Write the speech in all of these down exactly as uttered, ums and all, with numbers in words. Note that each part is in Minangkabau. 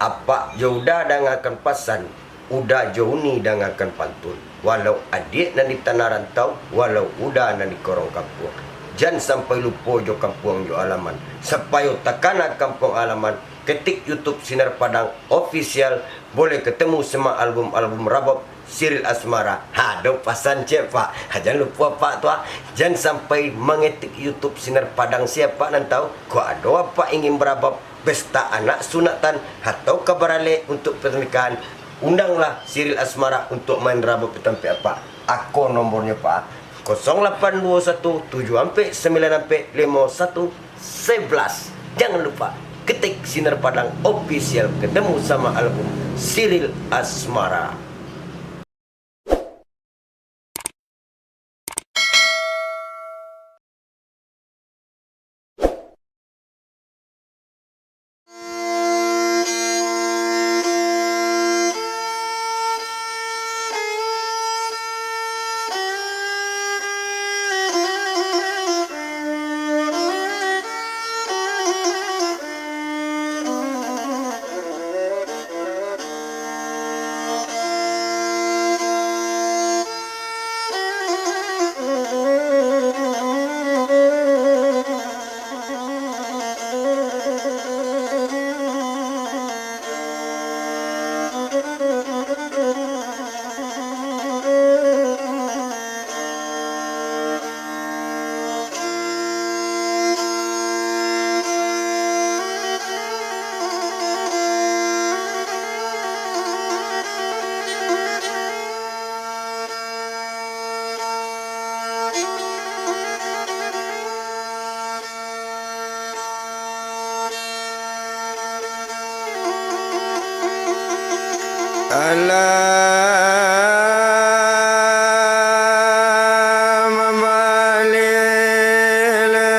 Apak jo Uda dangakan pasan, Uda jo Uni dangakan pantun. Walau adiak nan di tanah rantau, walau Uda nan di korong kampuang. Jan sampai lupo jo kampuang jo alaman. Sapayo takana kampuang alaman, ketik YouTube Sinar Padang Official, boleh ketemu sama album-album Rabab Siril Asmara. Ha, ado pasan ciek, Pak. Ha, jan lupo, Pak, tu, ah. Jan sampai mangetik YouTube Sinar Padang, sia Apak nan tahu. Kok ado Apak ingin barabab, pesta anak sunatan, atau ka baralek untuak pernikahan, undanglah Siril Asmara untuak main rabab di tampek Apak. Ako nomornyo, Pak. Kosong lapan duo satu, tujuah ampek sambilan ampek, limo satu sebelas. Jangan lupa ketik Sinar Padang Official, ketemu sama album Siril Asmara. Alah mambali lai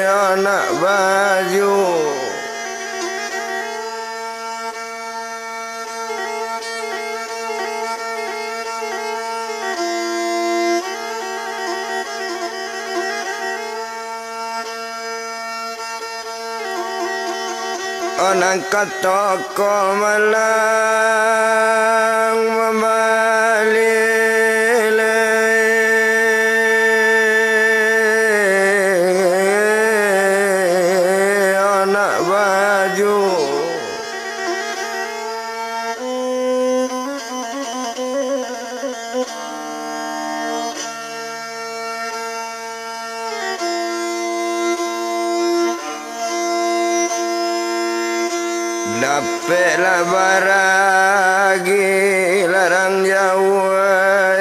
anak baju. Nan kato ko malang mambali lai anak baju. Dapek lah baragi larang jauah,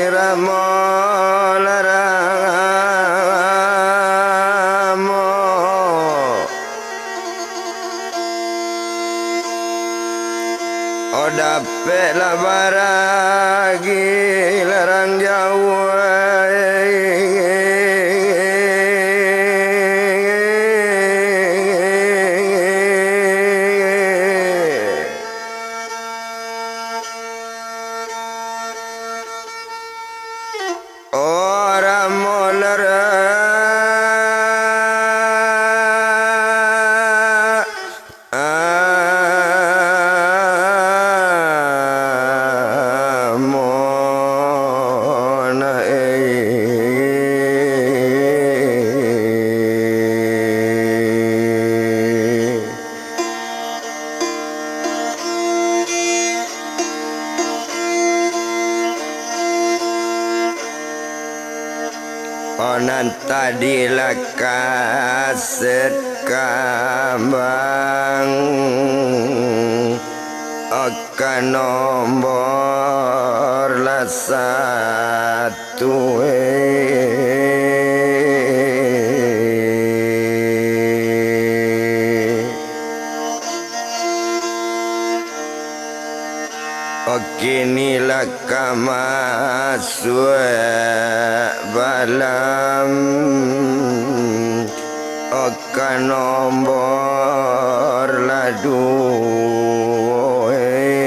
ramo larang amo. Oh, dapek lah baragi larang jauah. Urang molara. Amona, eh. Nan tadi lah kaset kambang, ka nombor lah satu, eh. Kini lah ka masuak balam, ka nombor lah duo, eh.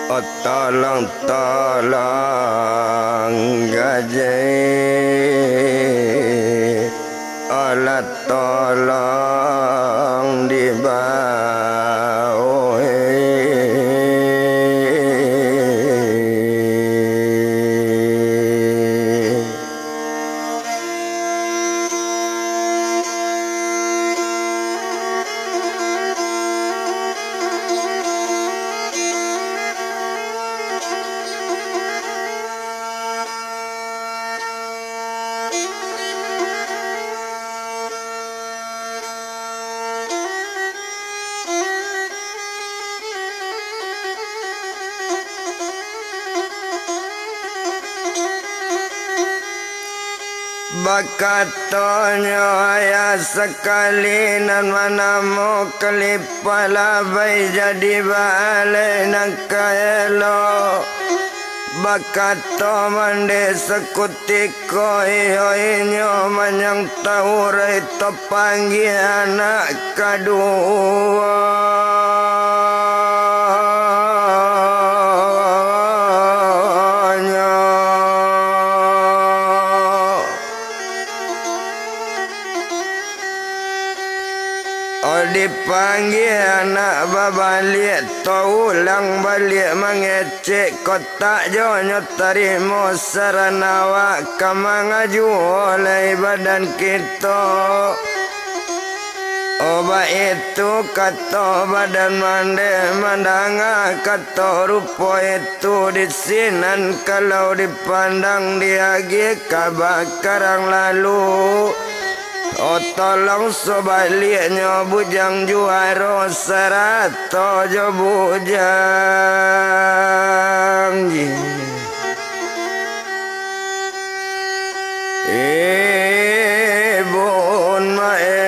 Oh, tolong, tolong, gajih. Alah, tolong dibaoi. Bakatonyo ayah sakali nan manamo Kalipah, labai jadi balai nan ka elok. Bakato mande sakutiko, iyo inyo manyang taurai tapanggia anak kaduonyo. Oh, dipanggia anak babaliak, taulang baliak mangecek, kotak jo nyo tarimo, sarana awak ka mangajuo lai badan kito. Oh, baitu kato badan mande, mandanga kato rupo itu, di sinan kalau dipandang, diagiah kaba karang lalu. Oh, tolong sabaliaknyo Bujang Juaro sarato jo Bujang Ji-, Ibun Mae.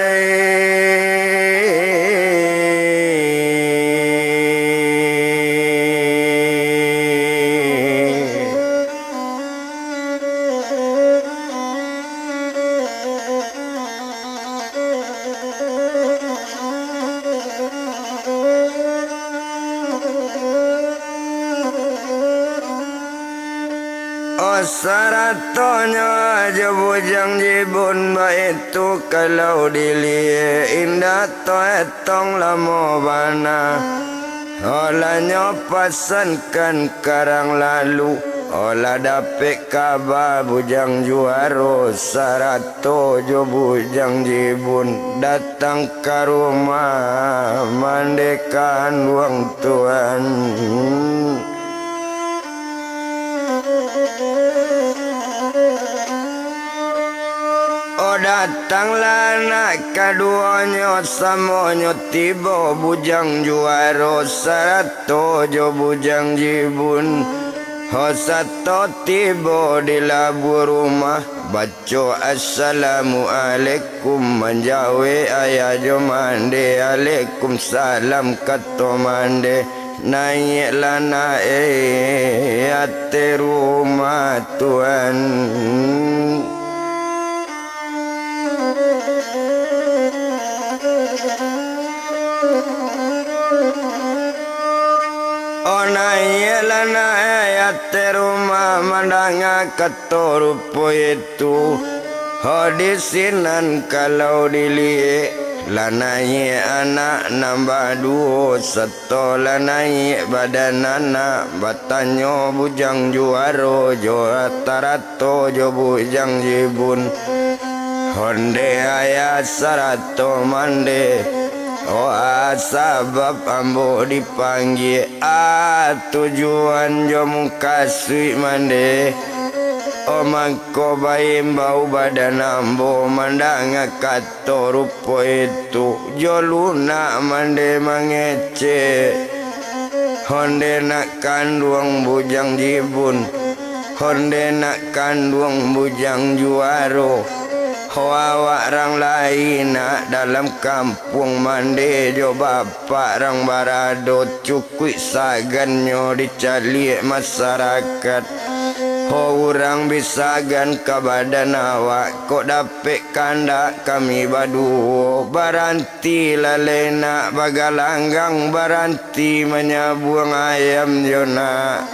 Oh, saratonyo jo Bujang Jibun, baitu kalau diliek, indak taetong lamo bana. Oh, lah nyo pasankan karang lalu, oh, lah dapek kaba Bujang Juaro sarato jo Bujang Jibun datang ka rumah mande kanduang tuan. Oh, datanglah anak kaduonyo, samonyo tibo Bujang Juaro sarato jo Bujang Jibun. Oh, sato tibo di labuah rumah, baco assalamualaikum, manjawek ayah jo mande, alaikum salam kato mande. Naiaklah naek ateh rumah tuan. Oh, naiaklah naek ateh rumah, mandanga kato rupo itu. Oh, di sinan kalau diliek, lah naiak anak nan baduo, sato lah naiak badan anak, batanyo Bujang Juaro jo sarato jo Bujang Jibun. Onde ayah sarato mande, oh, a sabab ambo dipanggia, a tujuan jo mukasuik mande? Oh, mangko baimbau badan ambo mandanga kato rupo itu, jo lunak mande mangecek. Onde nak kanduang Bujang Jibun, onde nak kanduang Bujang Juaro, ho awak rang lai nak dalam kampuang mande jo bapak rang barado, cukuik sagannyo dicaliak masarakat. Ho urang bisagan ka badan awak, kok dapek kandak kami baduo, baranti lah lai nak bagalanggang, baranti manyabuang ayam jo nak.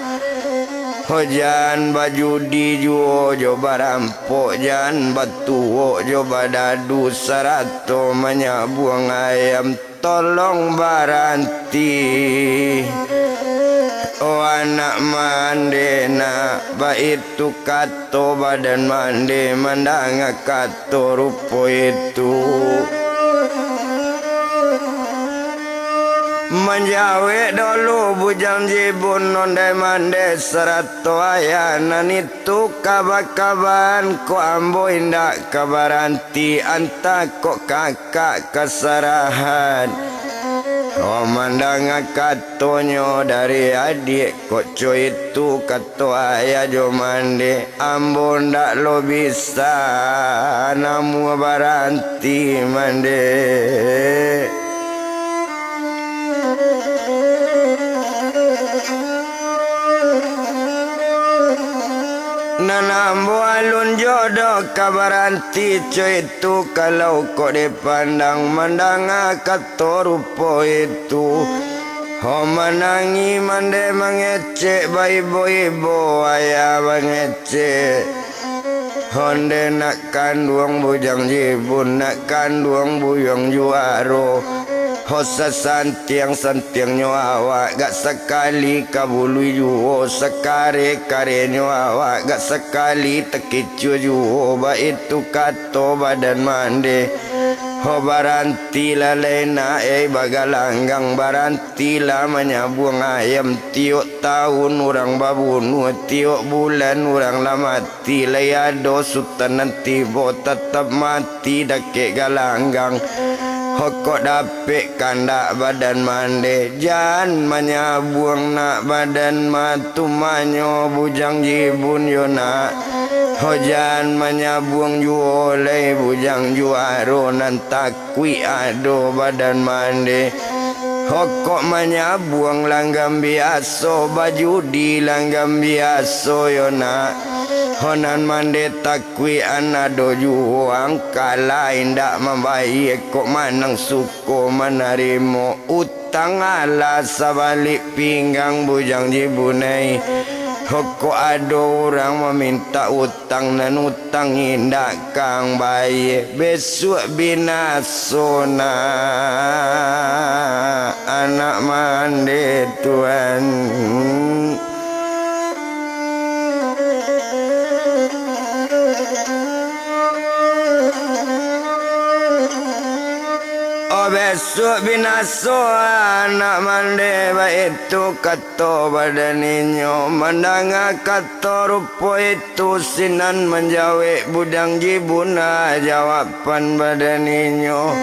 Ho jan bajudi juo jo barampok, jan batuok jo badadu, sarato manyabuang ayam. Tolong baranti, oh anak mande nak, baitu kato badan mande mandanga kato rupo itu. Manjawek dulu bujang jibun ondeh mandeh sarato ayah nan itu, kaba-kabaan ko ambo indak ka baranti, antah kok kakak ka sarahan. Ko mandanga katonyo dari adiak, kok co itu kato ayah jo mande, ambo ndak lo bisa namuah baranti mande. Nan ambo alun jodoh ka baranti co itu, kalau kok dipandang mandanga kato rupo itu. Ho manangih mande mangecek baibo-ibo, ayah mangecek. Ondeh nak kanduang bujang jibun, nak kanduang buyuang juaro. Ho sasantiang-santiangnyo awak, gak sakali kabului juo, sakare-karenyo awak, gak sakali takicua juo, baitu kato badan mande. Ho barantilah lai nak, ei bagalanggang, barantilah manyabuang ayam, tiok taun urang babunuah, tiok bulan urang lah mati. Mati lai ado sutan nan tibo, tatap mati dakek galanggang. Ho kok dapek kandak badan mande, jan manyabuang nak badan matumanyo bujang jibun yo nak. Ho jan manyabuang juo lai bujang juaro nan tak kuik ado badan mande. Ho kok manyabuang langgam biaso, bajudi langgam biaso yo nak. Ho nan mande takuikan ado juo, angkalah indak mambayie, kok manang suko manarimo utang alah sabalik pinggang bujang jibun ai. Ho kok ado urang mamintak utang nan utang indak kang bayie, besuak binaso nak anak mande tuan. Oh, besuak binaso anak mande, baitu kato badan inyo. Mandanga kato rupo itu, sinan manjawek bujang jibun, jawaban badan inyo.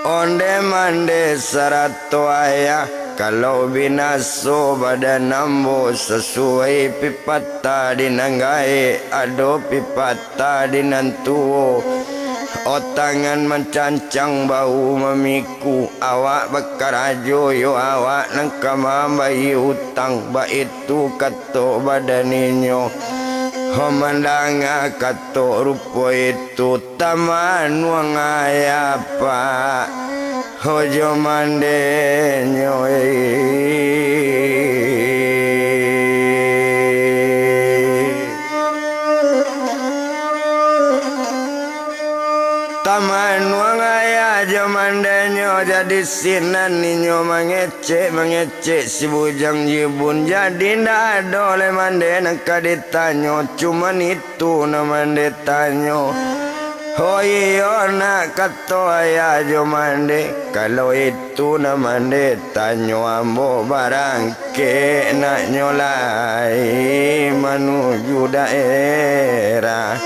Onde mande sarato ayah, kalau binaso badan ambo, sasuai pipatah di nan gaek, ado pipatah di nan tuo. Otangan mancancang, bahu mamiku, awak bakarajo yo awak nan ka mambayie utang, baitu kato badan inyo. Ho mandanga kato rupo itu, tamanuang ayah pak, ho jo mandenyo, eh. Tamanuang ayah jo mandenyo, jadi sinan inyo mangecek, mangecek si bujang jibun. Jadi ndak ado lai mande nan ka ditanyo, cuman itu nan mande tanyo. Oh iyo nak, kato ayah jo mande, kalau itu nan mande tanyo, ambo barang kek naknyo lai manuju daerah.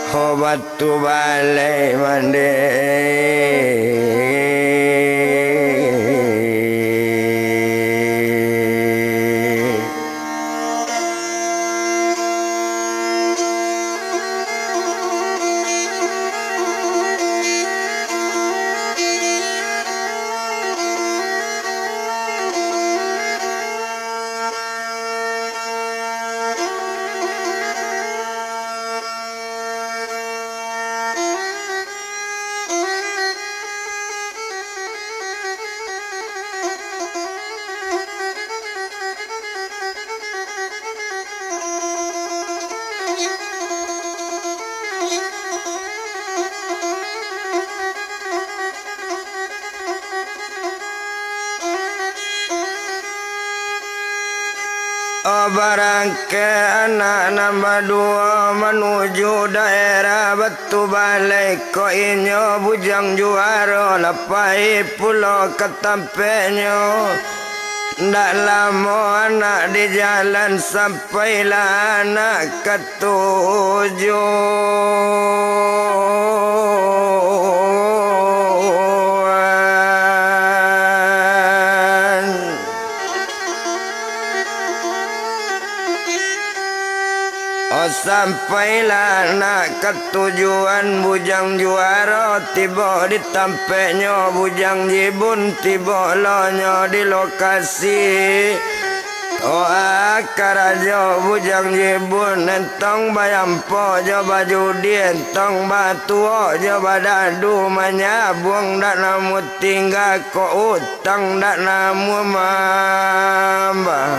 Ho batu balai mande. Oh, barangkek anak nan baduo manuju daerah Batu Balai, kok inyo Bujang Juaro lah pai pulo ka tampeknyo. Ndak lamo anak di jalan, sampailah anak ka tujuan. Oh, sampailah nak ka tujuan, Bujang Juaro tibo di tampeknyo, Bujang Jibun tibo lo nyo di lokasi. Oh, ah, karajo Bujang Jibun, entong bayampok jo bajudi, entong batuok jo badadu, manyabuang dak namuah tingga, kok utang dak namuah mambah.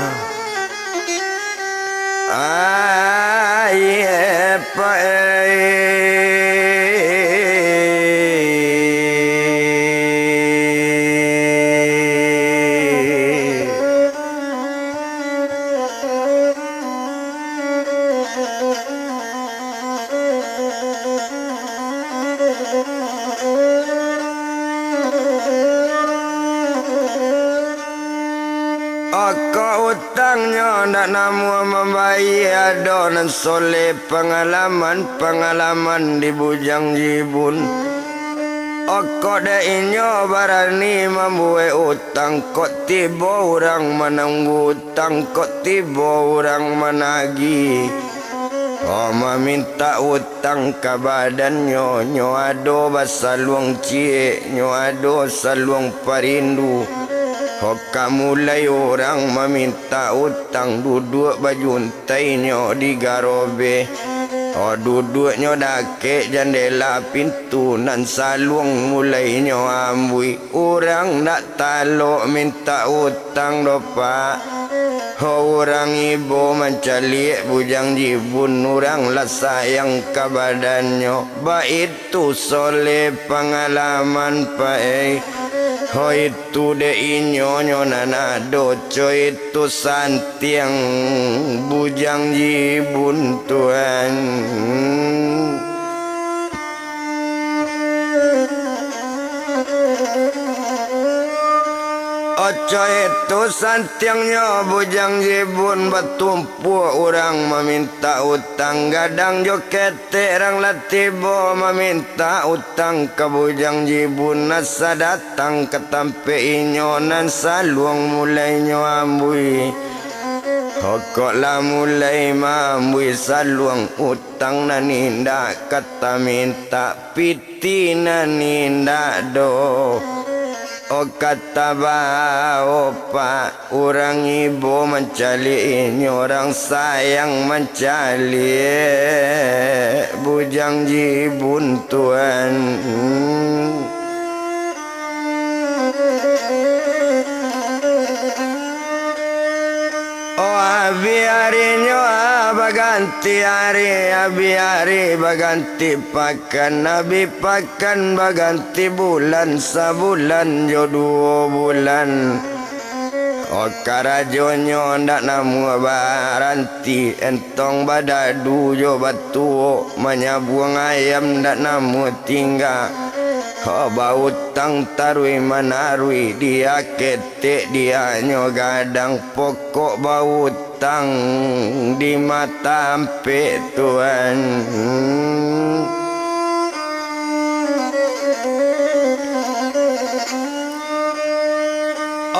Aie, Pak, eh. Okok utangnyo ndak namuah mambayia, ado nan soleh pangalaman-pangalaman di Bujang Jibun. Okok dek inyo barani mambuek utang, kok tibo urang mananggu utang, kok tibo urang managih. Oh, mamintak utang ka badannyo, nyo ado basaluang ciek, nyo ado saluang parindu. Oh, ka mulai urang mamintak utang, duduak bajuntainyo di garobeh. Oh, duduaknyo dakek jandela pintu, nan saluang mulainyo ambuih. Urang ndak talok mintak utang doh, Pak. Ho, urang ibo mancaliak Bujang Jibun, urang lah sayang ka badannyo. Baitu soleh pangalaman, Pak, eh. Ho, itu dek inyo nyo nan ado, co itu santiang Bujang Jibun, Tuan. Oco itu santiangnyo Bujang Jibun, batumpuak urang mamintak utang, gadang jo ketek rang lah tibo mamintak utang ka Bujang Jibun, asa datang ka tampek inyo, nan saluang mulainyo ambuih. Okok lah mulai maambuih saluang utang, nan indak ka tamintak, pitih nan indak doh. Oh, kata baa, Pak, urang ibo mancaliak inyo, urang sayang mancaliak Bujang Jibun, Tuan. Oh, abih arinyo, ah, baganti ari, abih ari baganti pakan, abih pakan baganti bulan, sabulan jo duo bulan. Oh, karajonyo ndak namuah baranti, entong badadu jo batuok, manyabuang ayam ndak namuah tingga. Oh, bautang taruih manaruih, dia ketek dianyo gadang, pokok bautang di matampek, Tuan.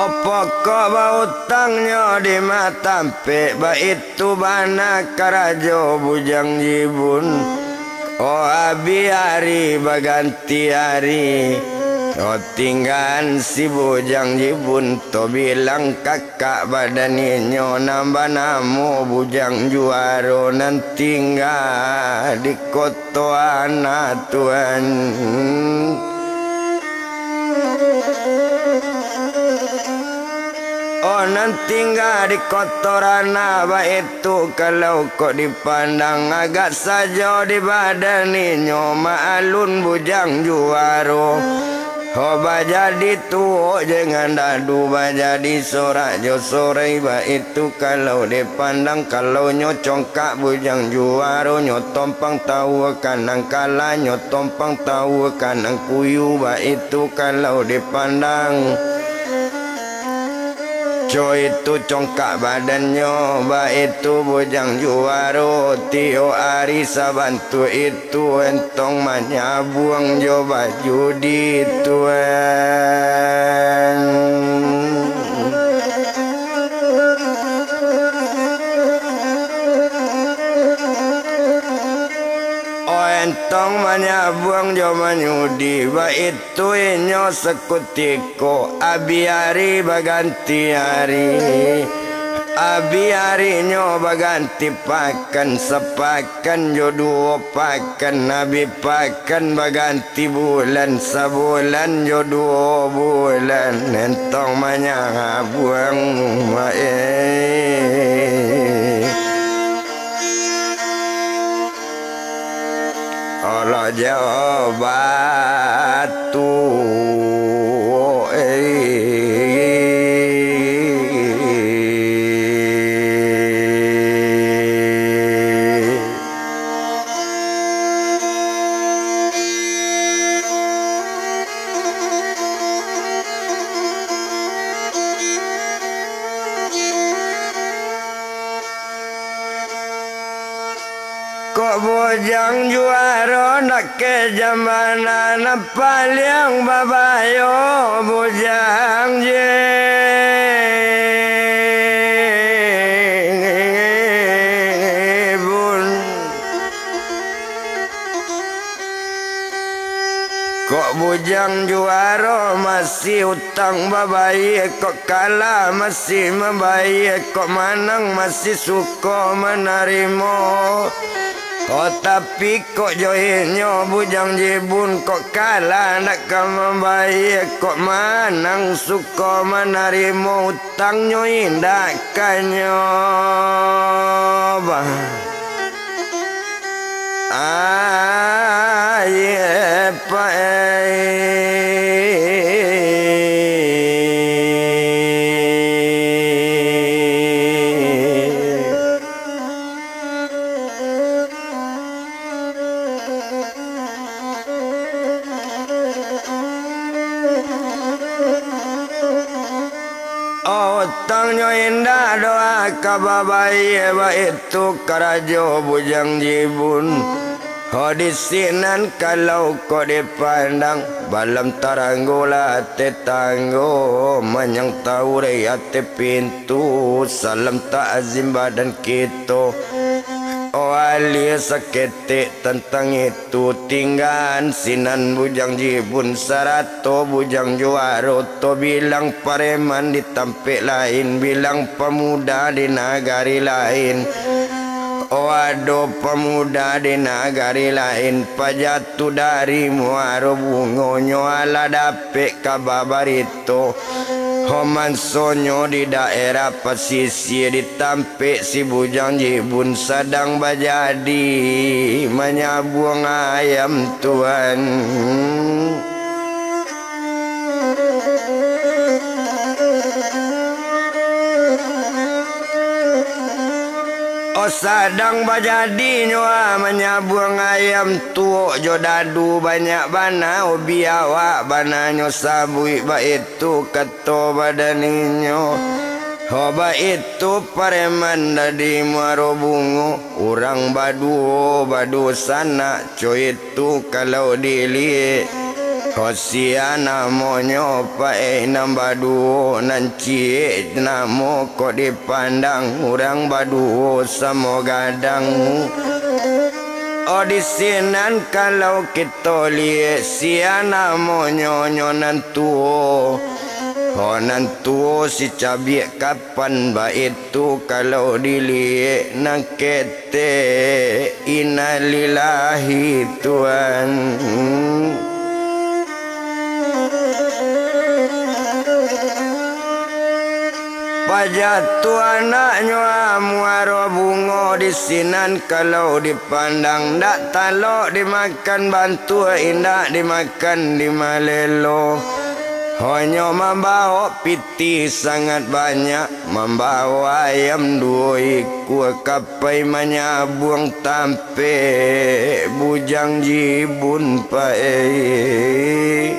Oh, pokok bautangnyo di matampek, baitu bana karajo Bujang Jibun. Oh, abih ari baganti ari. Oh, tinggaan si Bujang Jibun tu bilang kakak badan inyo nan banamo Bujang Juaro, nan tingga di Koto Rana, Tuan. Oh, nan tingga di Koto Rana, baitu kalau kok dipandang, agak sajo di badan inyo maalun Bujang Juaro. Ho bajadi tuo jangan dadu, bajadi sorak jo sorai, baitu kalau dipandang. Kalau nyo congkak bujang juaro, nyo tompang tau kanang kala, nyo tompang tau kanang kuyu, baitu kalau dipandang. Co itu congkak badannyo, baitu bujang juaro, tiok ari sabantuak itu, entong manyabuang jo bajudi, tuan. O, entong manyabuang jo manyudi, baitu inyo sakutiko, abih ari baganti ari, abih arinyo baganti pakan, sapakan jo duo pakan, abih pakan baganti bulan, sabulan jo duo bulan, entong manyabuang, eh. Alah jo batu, eh. Kok bujang juaro, ndak kejam bana, nan paliang babayo bujang jibun. Kok bujang juaro masih utang babayia, kok kalah masih mambayia, kok manang masih suko manarimo. Oh, tapi kok jo inyo bujang jibun, kok kalah ndak ka mambayia, kok manang suko manarimo utangnyo, indak ka nyo ba-, aye, Pak, eh. Utangnyo indak doh ka babayia, baitu karajo bujang jibun. Ho di sinan kalau kok dipandang, balam taranggo lah ateh tanggo, manyang taurai ateh pintu, salam takzim badan kito. O alia saketek tantang itu, tinggaan sinan bujang jibun sarato bujang juaro to, bilang pareman di tampek lain, bilang pamuda di nagari lain. O ado pamuda di nagari lain, paja tu dari Muaro Bungo, nyo alah dapek kaba barito. Ho mansonyo di daerah pasisia, di tampek si bujang jibun sadang bajadi manyabuang ayam, tuan. Oh, sadang bajadinyo, ah, manyabuang ayam, tuok jo dadu banyak bana, oh, biawak bananyo sabuik, baitu kato badaninyo. Oh, baitu pareman dari Muaro Bungo, urang baduo, baduo sanak, coit tu kalau diliek, ho sia namonyo, paek nan baduo, nan ciek namo kok dipandang, urang baduo samo gadang. Oh, di sinan kalau kito liek, sia namonyo nyo nan tuo, ho nan tuo si cabiak kapan, baitu kalau diliek nan ketek. Innalillahi, tuan. Jatuah anaknyo amuaro bungo di sinan kalau dipandang, ndak talok dimakan bantuak, indak dimakan di malelo. Hanyo mambaok pitih sangat banyak, mambaok ayam duo ikua, ka pai manyabuang tampek Bujang Jibun pai.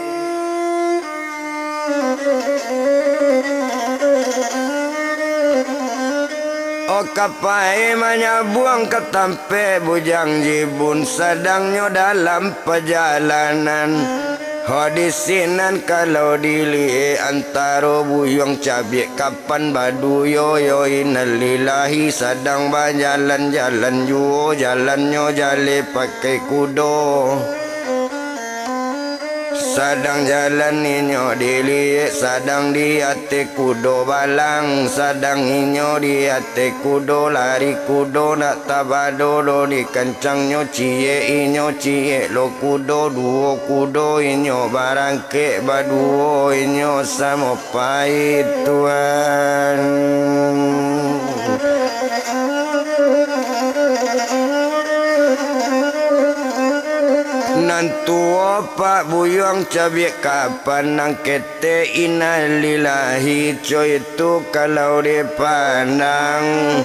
O ka pai manyabuang ka tampek Bujang Jibun, sadangnyo dalam pajalanan. Ho di sinan kalau diliek antaro buyuang cabiak ka pan baduo yo, innalillahi, sadang bajalan-jalan juo, jalannyo jaleh pakai kudo. Sadang jalan inyo diliek, sadang di ateh kudo balang, sadang inyo di ateh kudo lari, kudo ndak tabado lo dikancangnyo, ciek inyo ciek lo kudo, duo kudo inyo barang kek baduo inyo samo paituan. Nan tuo pak buyuang cabiak ka pan, nan ketek innalillahi, coy tu kalau dipandang.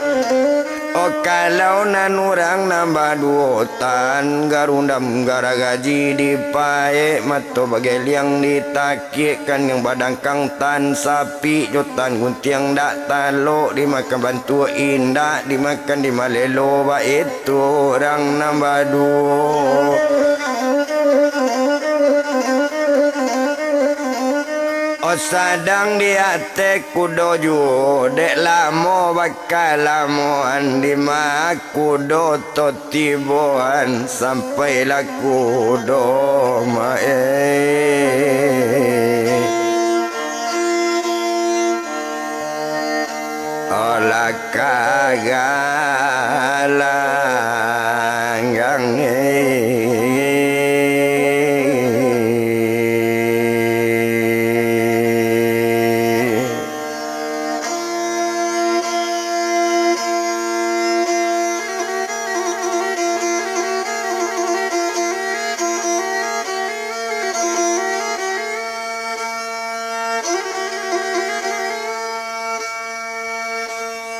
O kalau nan urang nan baduo tan, garundam garagaji dipaek, mato bageliang ditakik, kaniang badangkang tan sapik jo tan guntiang, ndak talok dimakan bantuak, indak dimakan di malelo, baitu urang nan baduo. O sadang di ateh kudo juo, dek lamo bakalamoan di ma kudo to tiboan, sampailah kudo maeh. Alah ka galanggang eh.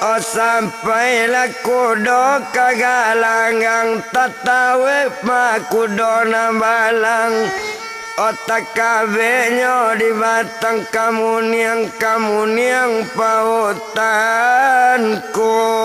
O sampailah kudo ka galanggang, tatawek ma kudo nan balang. O takabeknyo di batang kamuniang, kamuniang pautan kudo.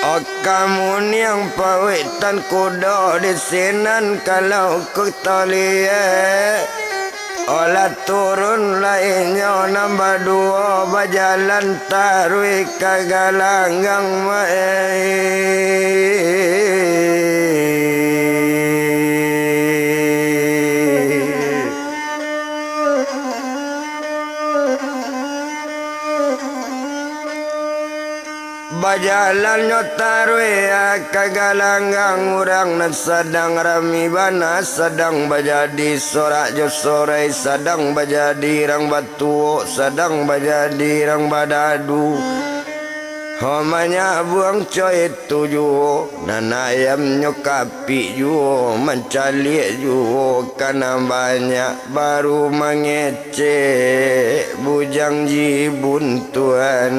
O kamuniang pautan kudo di sinan kalau kutoliak. Olah turun lai inyo nan baduo, bajalan taruih ka galanggang maeh. Bajalannyo taruih ka galanggang, urang nan sadang rami bana, sadang bajadi sorak jo sorai, sadang bajadi rang batuo, sadang bajadi rang badadu. Ho manyabuang coy tu juo, nan ayamnyo kapik juo, mancaliak juo ka nan banyak, baru mange- cek Bujang Jibun tuan.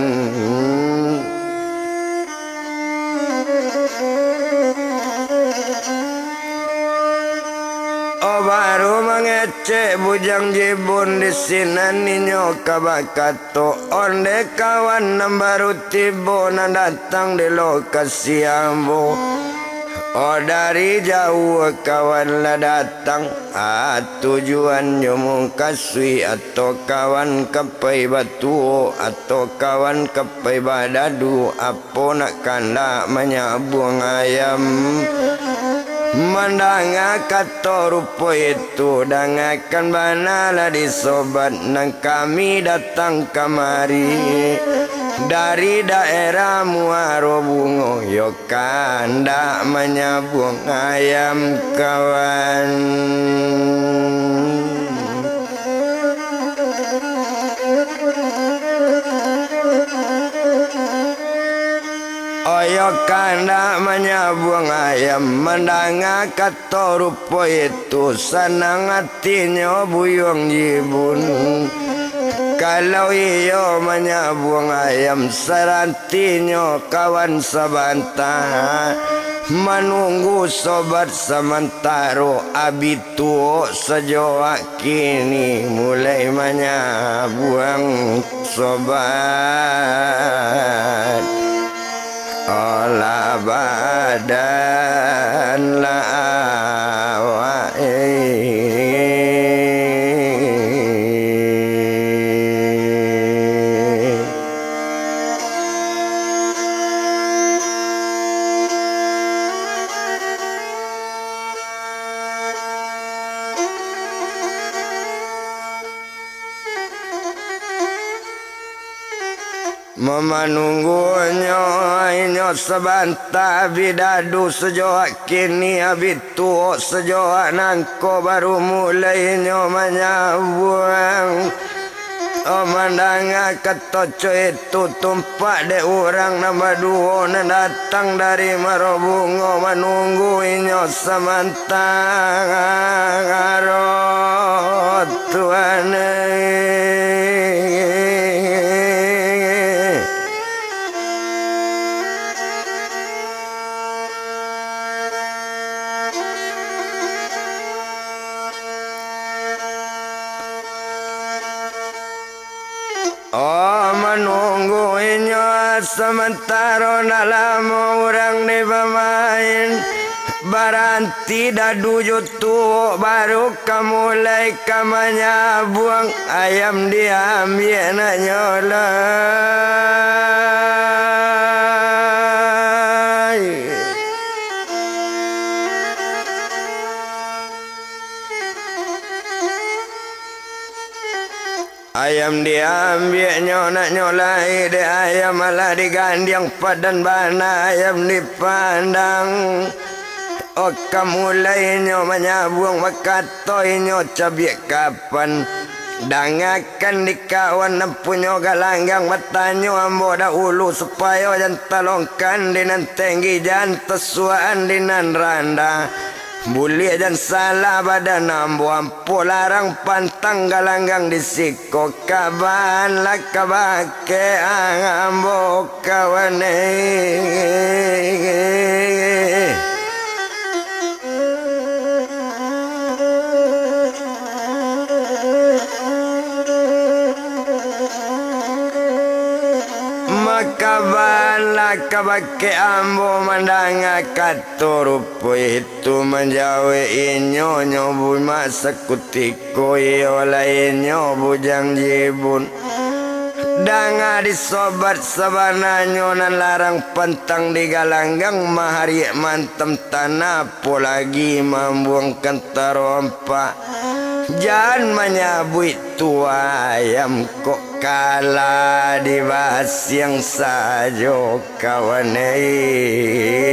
O baru mangecek Bujang Jibun di sinan, inyo ka bakato, onde kawan nan baru tibo nan datang di lokasi ambo. O dari jauah kawan lah datang. Ah, tujuannyo mukasuik, atau kawan ka pai batuo, atau kawan ka pai badadu, apo nak kandak manyabuang ayam. Mandanga kato rupo itu, dangakan bana lah di sobat nan kami datang kamari. Dari daerah Muaro Bungo, yo kandak manyabuang ayam kawan. Oyo kandak manyabuang ayam, mandanga kato rupo itu, sanang atinyo Buyuang Jibun. Kalau iyo manyabuang ayam, sarantinyo kawan sabanta, manunggu sobat samantaro, abih tuo sajo kini mulai manyabuang sobat. Alah badan lah awak, eh. Mamanunggunyo inyo sabanta, bidadu sajoak kini, abih tuo sajoak nangko, baru mulai inyo manyabuang. Oh, mandanga kato co itu, tumpak dek urang nan baduo nan datang dari Muaro Bungo, manunggu inyo samantaro, Tuan, eh. Oh, manunggu inyo samantaro, ndak lamo urang dipamain. Baranti dadu jo tuo, baru ka mulai ka manyabuang, ayam diambiak naknyo lai. Ayam diambiaknyo naknyo lai dek ayam, alah digandiang padan bana ayam dipandang. Oh, ka mulai inyo manyabuang, bakato inyo cabiak kapan. Dangakan di kawan nan punyo galanggang, batanyo ambo dahulu, supayo jan talongkan di nan tenggi, jan tasuaan di nan randah. Buliah jan salah badan ambo, ampo larang pantang galanggang di siko, kaban lah ka bakeh ambo kawan, eh. Makaban lah ka bakeh ambo mandanga kato rupo itu. Tu manjawek inyo, nyo Bumak Sakutiko, iyo lai nyo Bujang Jibun. Danga di sobat sabananyo nan larang pantang digalanggang, mahariak mantam tanah, apo lagi mambuangkan tarompa. Jan manyabuik tu ayam kok kalah di basiang sajo. Kawan, eh.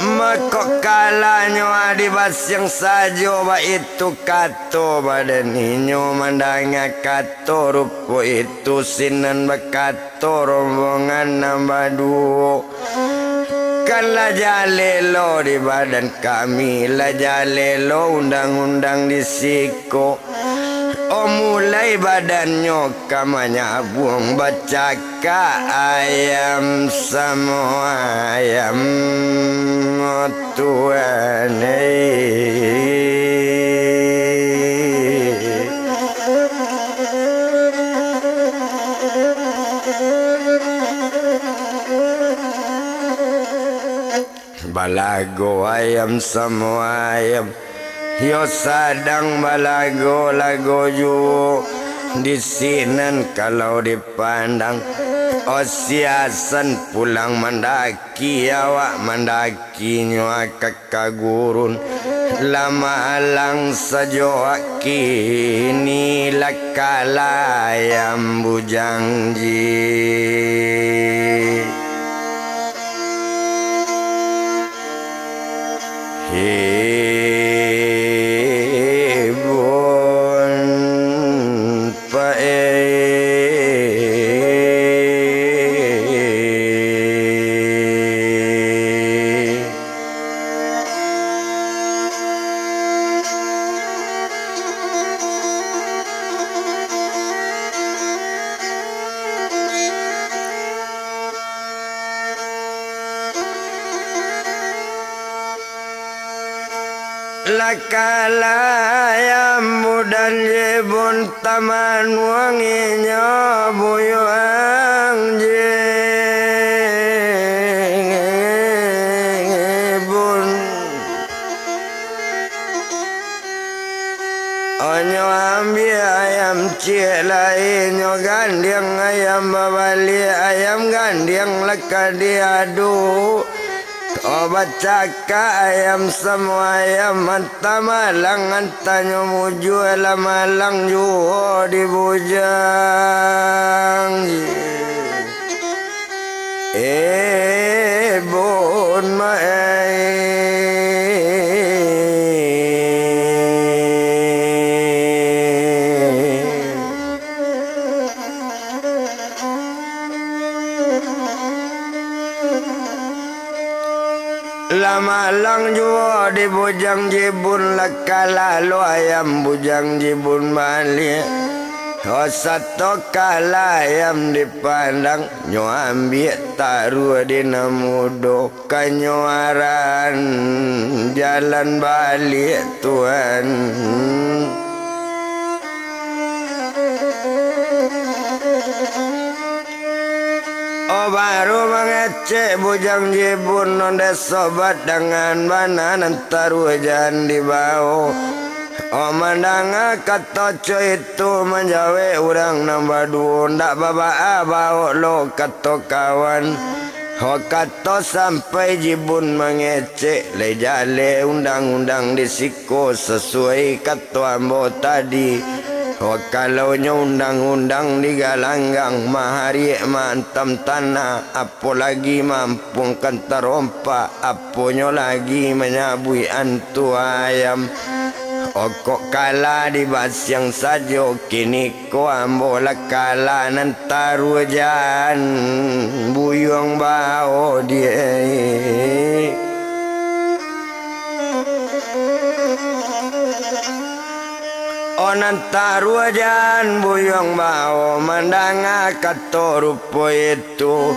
Mako kalahnyo adi basiang sajo, baitu kato badan inyo mandanga kato rupo itu, sinan bakato rombongan nan baduo. Kan lah jaleh lo di badan kami, lah jaleh lo undang-undang di siko. Oh, mulai badannyo ka manyabuang, bacakak ayam samo ayam, oh, Tuan, eh. Balago ayam samo ayam, yo sadang balago-lago juo. Di sinan kalau dipandang, oh, si Hasan pulang mandaki, awak mandaki. Kinyo akak ka gurun, Lah malang sajak kini, lah kalah ayam bujang ji. Hibun pae. Lah kalah ayam bujang jibun, taman wanginyo buyuang jibun. Onyo ambiak ayam ciek lai, nyo gandiang ayam babaliak, ayam gandiang lah ka diadu. Oh, bacakak ayam samo ayam, antah malang, antah nyo mujua, lah malang juo dibujang. Hibun mae. Lah malang juo dibujang jibun, lah kalah lo ayam bujang jibun baliak. Oh, sato kalah ayam dipandang, nyo ambiak taruah di nan mudo, kanyoaran jalan baliak, Tuan. Oh, baru mangecek bujang jibun, ondeh sobat, dangan bana nan taruah jan dibao. Oh, mandanga kato co itu, manjawek urang nan baduo, ndak babaa baok lo kato kawan. Oh, kato sampai jibun mangecek, lai jaleh undang-undang di siko, sasuai kato ambo tadi. Oh, kalau nyo undang-undang di galanggang, mahariak maantam tanah, apo lagi maampuangkan tarompa, aponyo lagi manyabuik antu ayam. Oh, kok kalah di basiang sajo, kiniko ambo lah kalah nan taruah jan buyuang bao diak. Oh, nan taruah jan buyuang bao, mandanga kato rupo itu.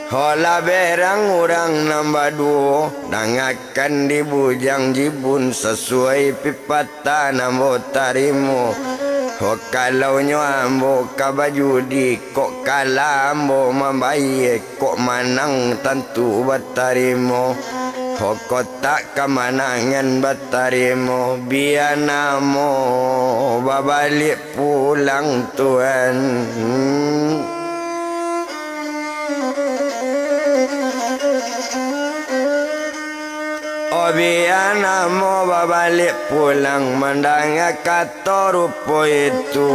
Oh, lah berang urang nan baduo, dangakan di bujang jibun, sasuai pipatah nan ambo tarimo. Oh, kalau nyo ambo ka bajudi, kok kalah ambo mambayia, kok manang tantu batarimo. Oh, kok tak kamanangan batarimo, bia namo babaliak pulang, Tuan. Oh, bia namo babaliak pulang, mandanga kato rupo itu.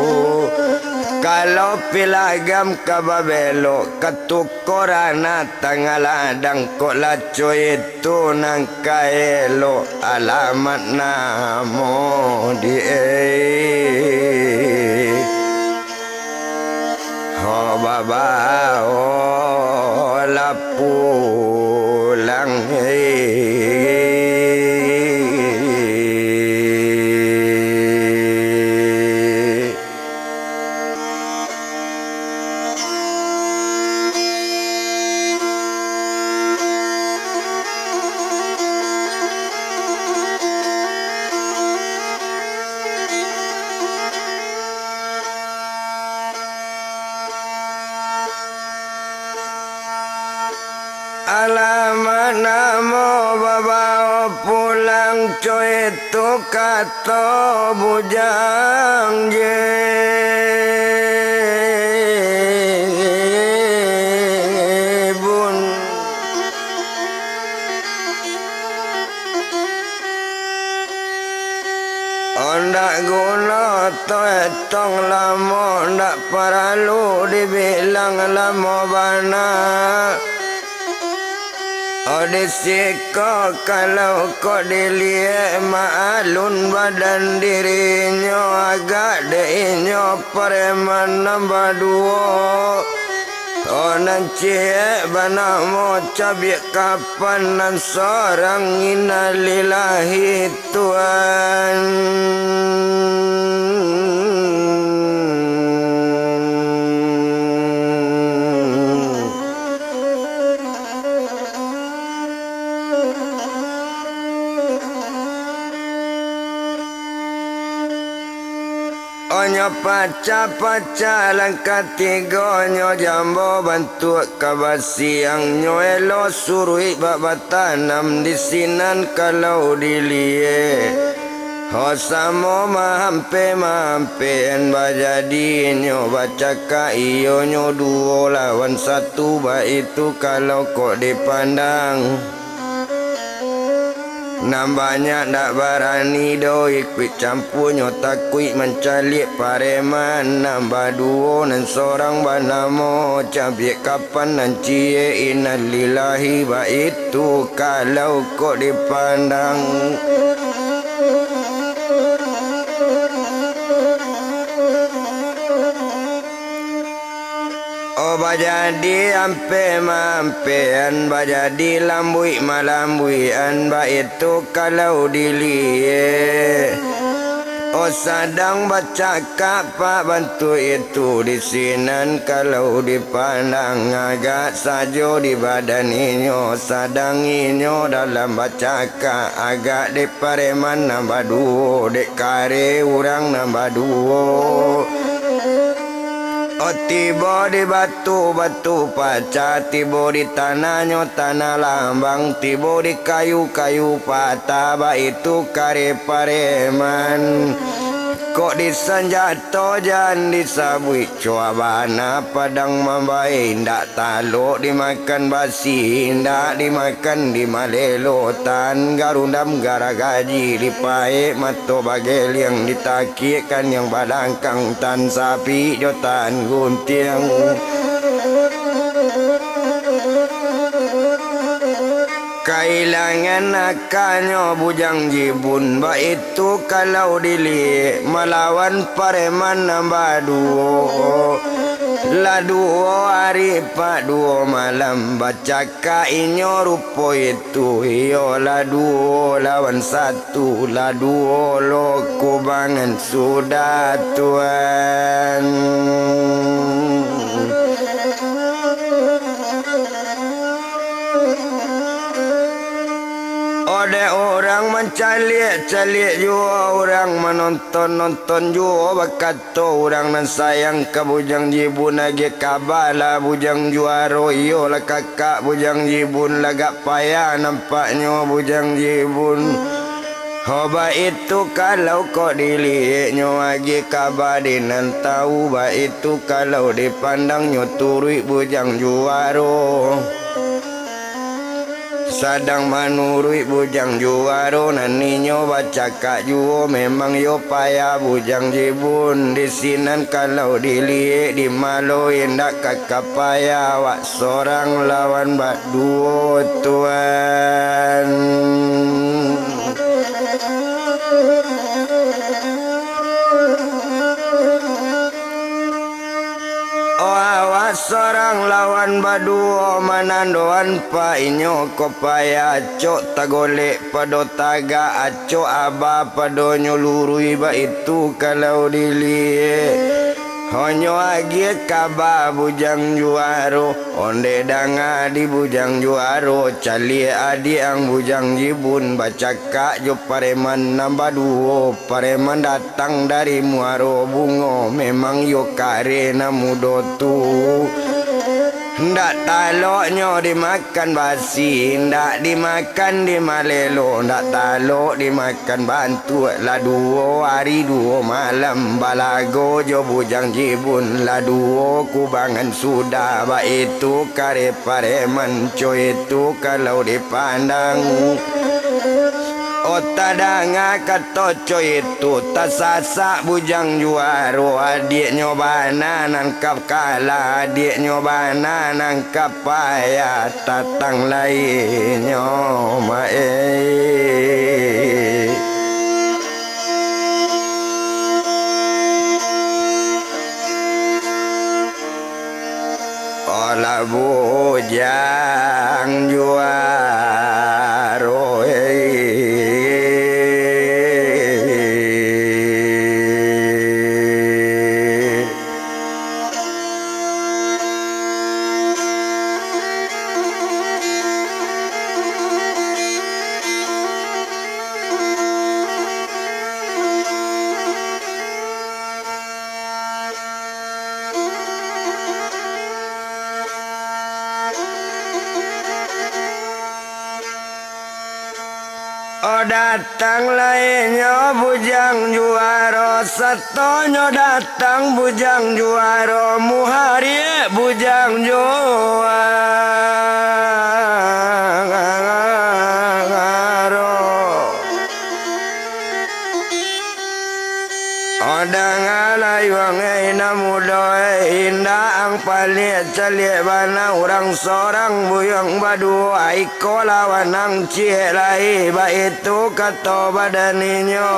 Kalau pilagam ka babelok, ka tuko ranah tangah ladang, kok lah co itu nan ka elok, alamat namo di e. Ho babao lah pulang e. Alamak, namo babao pulang co itu kato bujang jibun. Tong lamo ndak paralu dibilang lamo bana. Oh, di siko kalau kok diliek maalun badan dirinyo, agak dek inyo pareman nan baduo. Oh, nan ciek banamo cabiak kapan nan sorang, innalillahi Tuhan. Onyo pacah-pacah langkah tigonyo jambo bantuak kabasiangnyo elo suruik bak batanam di sinan kalau diliek. Ho samo mahampe-mahampean bajadinyo bacakak iyonyo duo lawan satu baitu kalau kok dipandang. Nan banyak ndak barani doh ikuik campuanyo, takuik mancaliak pareman nan baduo, nan sorang banamo cabiak kapan nan ciek, innalillahi baitu kalau kok dipandang. Oh, bajadi ampe-maampean, bajadi lambuik-malambuikan, baitu kalau diliek. Oh, sadang bacakak pak bantuak itu di sinan kalau dipandang, agak sajo di badan inyo, sadang inyo dalam bacakak, agak dek pareman nan baduo, dek kare urang nan baduo. Oh, tibo di batu, batu pacah, tibo di tanahnyo, tanah lambang, tibo di kayu, kayu patah, baitu kare pareman. Kok di sanjato jan disabuik, cuak bana padang mambae, indak talok dimakan basi, indak dimakan di malelo, tan garundam garagaji, dipaek mato bageliang, ditakiak kaniang balangkang, tan sapik jo tan guntiang. Kailangan akanyo Bujang Jibun, baitu kalau diliek, malawan pareman nan baduo. Lah duo ari pak duo malam, bacakak inyo rupo itu, iyo lah duo lawan satu, lah duo lo kubangan sudah, Tuan. Odeh urang mancaliak-caliak juo, urang manonton-nonton juo, bakato urang nan sayang ka Bujang Jibun, agiah kaba lah Bujang Juaro, iyolah kakak Bujang Jibun, lagak payah nampaknyo Bujang Jibun. Ho, baitu kalau kok dilieknyo, agiah kaba di nan tahu, baitu kalau dipandangnyo turuik Bujang Juaro. Sadang manuruik Bujang Juaro, nan inyo bacakak juo, memang yo payah Bujang Jibun. Di sinan kalau diliek, di malo indak ka kapayah awak sorang lawan baduo, Tuan. Oh, awak sorang lawan baduo manandoan pak inyo ko payah, acok tagolek pado tagak, acok aba padonyo luruih, baitu kalau diliek. Honyo agiah kaba Bujang Juaro, ondeh danga di Bujang Juaro, caliak adiak ang Bujang Jibun bacakak jo pareman nan baduo. Pareman datang dari Muaro Bungo, memang iyo kare nan mudo tu. Ndak taloknyo dimakan basi, ndak dimakan di malelo, ndak talok dimakan bantuak. Lah duo ari duo malam balago jo Bujang Jibun, lah duo kubangan sudah, baitu kare pareman co itu kalau dipandang. Tadanga kato co itu, tasasak Bujang Juaro, adiaknyo bana nan ka kalah, adiaknyo bana nan ka payah, tatang lai nyo ma-, eh. Alah Bujang Juaro, eh. Oh, datang lai nyo Bujang Juaro, satonyo datang Bujang Juaro, muhariak Bujang Juaro. Oh, dangalah yuang, eh, nan mudo, eh, indak ang paliak caliak bana, urang sorang buyuang baduo, iko lawan ang ciek lai, baitu kato badan inyo.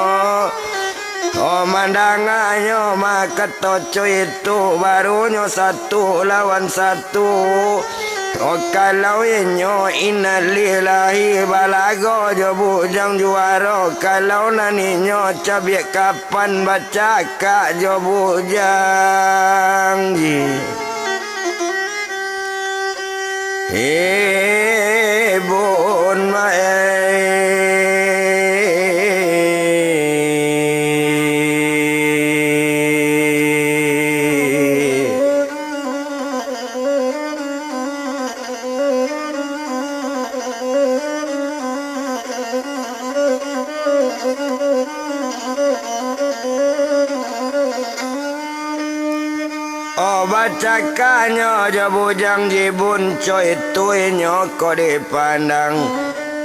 Oh, mandanganyo mah kato co itu, barunyo satu lawan satu. Oh, kalau inyo innalillahi balago jo Bujang Juaro, kalau nan inyo cabiak kapan bacakak jo Bujang Ji-, Ibun Mae. Oh, bacakaknyo jo Bujang Jibun, co itu inyo ko dipandang.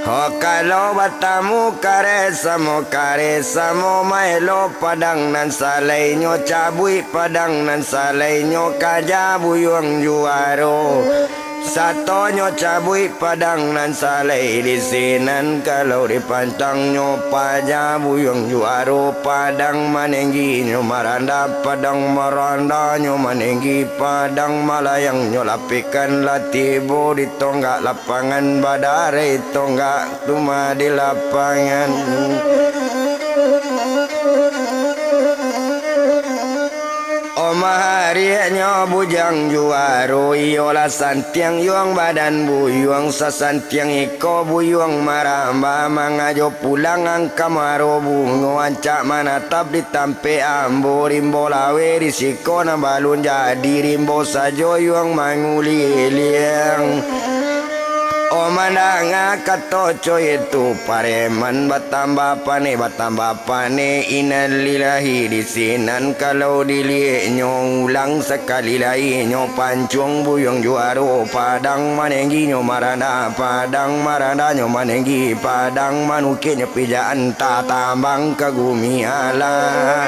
Ho, kalau batamu kareh samo, kareh samo, maelo padang nan salai nyo, cabuik padang nan salai nyo, kaja Buyuang Juaro. Satonyo cabuik padang nan salai di sinan, kalau dipantangnyo paja Buyuang Juaro, padang manengginyo maranda, padang marandanyo manenggi, padang malayangnyo lapehkan, lah tibo di tonggak lapangan, badareh tonggak tu mah di lapangan. Oh, mahariaknyo Bujang Juaro, iyolah santiang yuang badan buyuang, sasantiang iko buyuang maramba, mangajo pulang angka maro bungo, ancak manatap di tampek ambo, rimbo laweh di siko nan balun jadi, rimbo sajo yuang manguliliang. Oh, mandanga kato co itu, pareman batambah paneh, batambah paneh, innalillahi di sinan, kalau dilieknyo ulang sakali lai nyo pancuang Buyuang Juaro, padang manengginyo maranda, padang marandanyo manenggi, padang manukiknyo pijakan, tatambang ka gumi alah.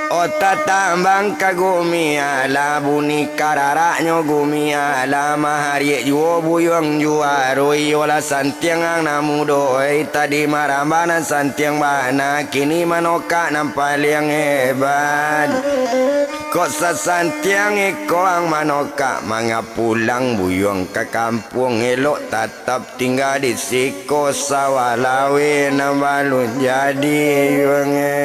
Oh, tatambang ka gumi alah, bunyi kararaknyo gumi alah, mahariak juo Buyuang Juaro, iyolah santiang ang nan mudo, eh, tadi maramba nan santiang bana, kini manokak nan paliang hebat. Kok sasantiang iko ang manokak, manga pulang Buyuang ka kampuang, elok tat- Tap tingga di siko, sawah laweh nan balun jadi, yuang e.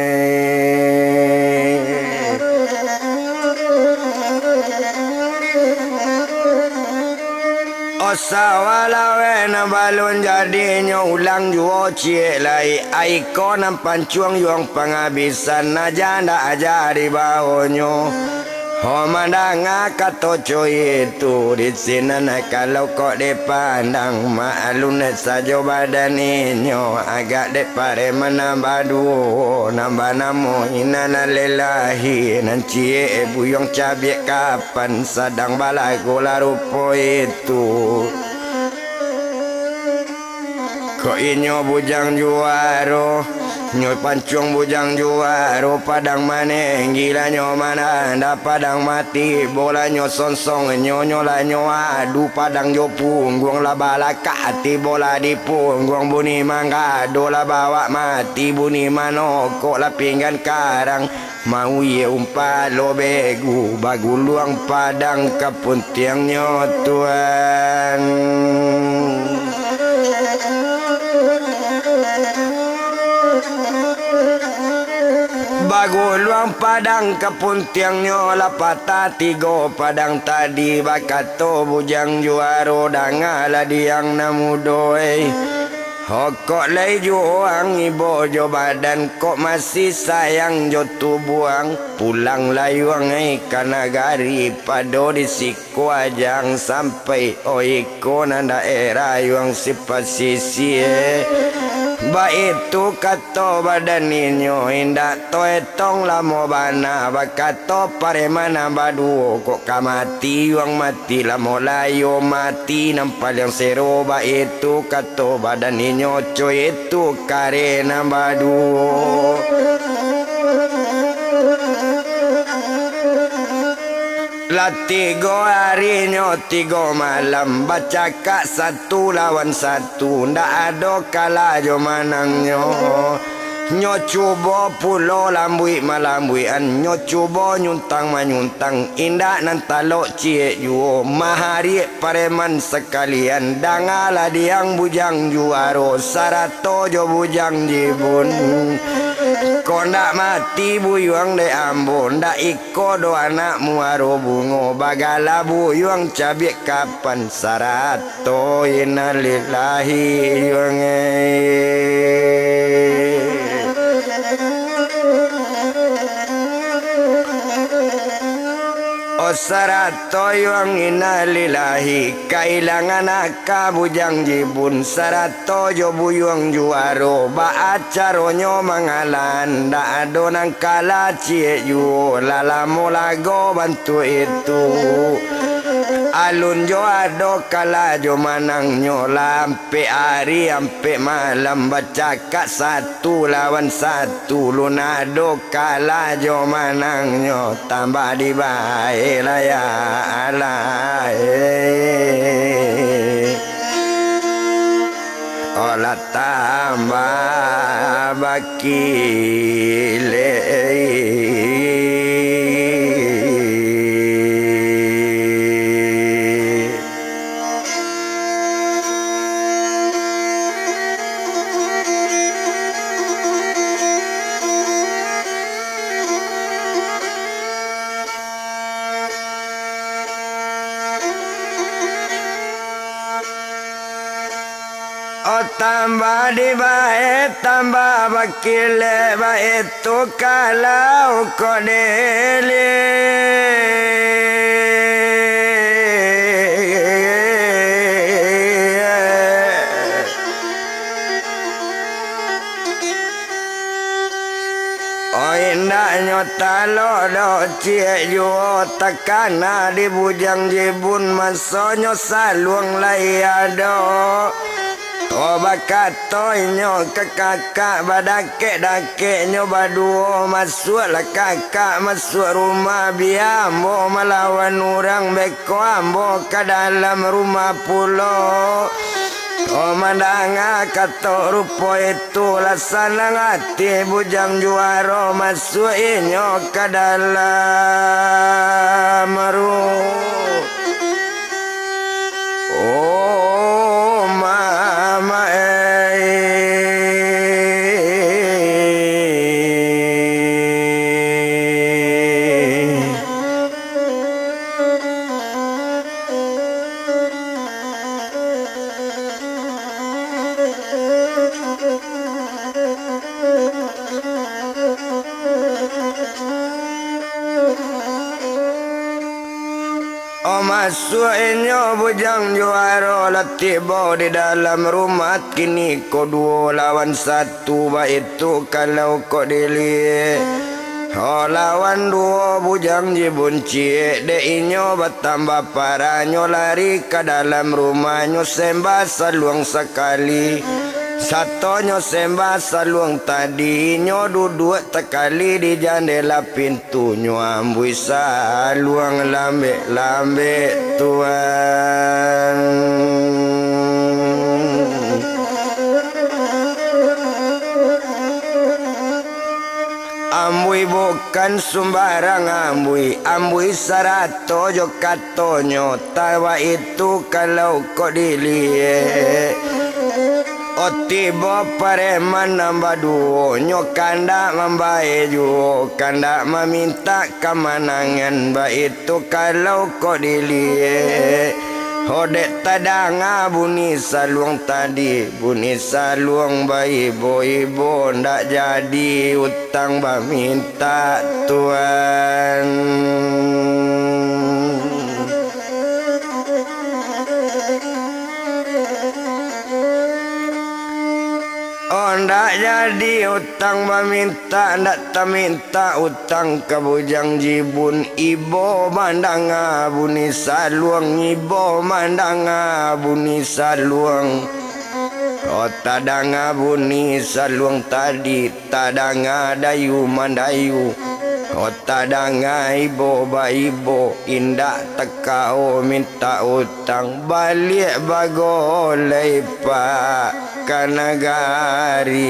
Oh, sawah laweh nan balun jadi, nyo ulang juo ciek lai, ai ko nan pancuang yuang pangabisan, aja ndak aja di bawonyo. Ho, mandanga kato co itu, di sinan kalau kok dipandang, maklum dek sajo badan inyo, agak dek pareman nan baduo, nan banamo innalillahi, nan ciek Buyuang Cabiak Kapan, sadang balago lah rupo itu. Kok inyo bujang juaro, nyo pancuang bujang juaro, padang manenggi lah nyo mananda, padang mati bola nyo sonsong, nyo, nyo lah nyo adu, padang jo pungguang lah balakak, ati bola di pungguang, bunyi manggado lah bawak mati, bunyi manokok lah pinggan karang. Mauye umpalo begu, baguluang padang ka puntiangnyo, Tuan. Baguluang padang ka puntiangnyo, lah patah tigo padang tadi, bakato bujang juaro, dangalah diang nan mudo, eh. Hokok lai juo ang ibo jo badan, kok masih sayang jo tubuah ang, pulanglah yuang ai ka nagari, pado di siko aja ang sampai, oi ko nan daerah yuang si pasisia. Baitu kato badan inyo, indak taetong lamo bana, bakato pareman nan baduo, kok ka mati yuang mati. Ti lamo layo mati nan paliang sero, baitu kato badan inyo, co itu kare nan baduo. Lah tigo ari nyo tigo malam, bacakak satu lawan satu, ndak ado kalah jo manangnyo. Nyo cubo pulo lambuik malambuikan, nyo cubo nyuntang manyuntang, indak nan talok ciek juo, mahariak pareman sakalian, dangalah diang bujang juaro, sarato jo bujang jibun. Kok ndak mati buyuang dek ambo, ndak iko doh anak muaro bungo, bagala buyuang cabiak kapan, sarato To innalillahi yuang e. O sarato yuang innalillahi, kailangan aka bujang jibun, sarato jo buyuang juaro, baa caronyo mangalah, ndak ado nan kalah ciek juo, lah lamo lago bantuak itu. Alun jo ado kalah jo manangnyo, lah ampek ari ampek malam bacakak satu lawan satu, lun ado kalah jo manangnyo, tambah dibae lah ya Allah, eh. Olah tambah bakilek. Oh, tambah dibae, tambah bakilek, baitu kalau kok diliek. Oh, indaknyo talok doh ciek juo, takana di bujang jibun, masonyo saluang lai ado. Oh, bakato inyo ka kakak, badakek-dakeknyo baduo, masuaklah kakak masuak rumah, bia ambo malawan urang, beko ambo ka dalam rumah pulo. Oh, mandanga kato rupo itu, lah sanang ati bujang juaro, masuak inyo ka dalam ru-, oh, mama, eh. Oh, masuak inyo bujang juaro, lah tibo di dalam rumah, kini ko duo lawan satu. Tu baitu kalau kok diliek. Oh, lawan duo bujang jibun ciek, dek inyo batambah parah, nyo lari ka dalam rumah, nyo sembah saluang sakali. Satonyo sembah saluang tadi, nyo duduak takali di jandela pintu, nyo ambuih saluang lambek-lambek, Tuan. Ambuih bukan sumbarang ambuih, ambuih sarato jo katonyo, tawak itu kalau kok diliek. O tibo pareman nan baduo, nyo kandak mambae juo, kandak mamintak kamanangan, baitu kalau kok diliek. O dek tadanga bunyi saluang tadi, bunyi saluang baibo-ibo, ndak jadi utang bamintak, Tuan. O ndak jadi utang bamintak, ndak tamintak utang ka Bujang Jibun. Ibo mandanga bunyi saluang, ibo mandanga bunyi saluang. O tadanga bunyi saluang tadi, tadanga dayu mandayu. O tadanga ibo baibo, indak takao mintak utang, baliak bagolai pak ka nagari.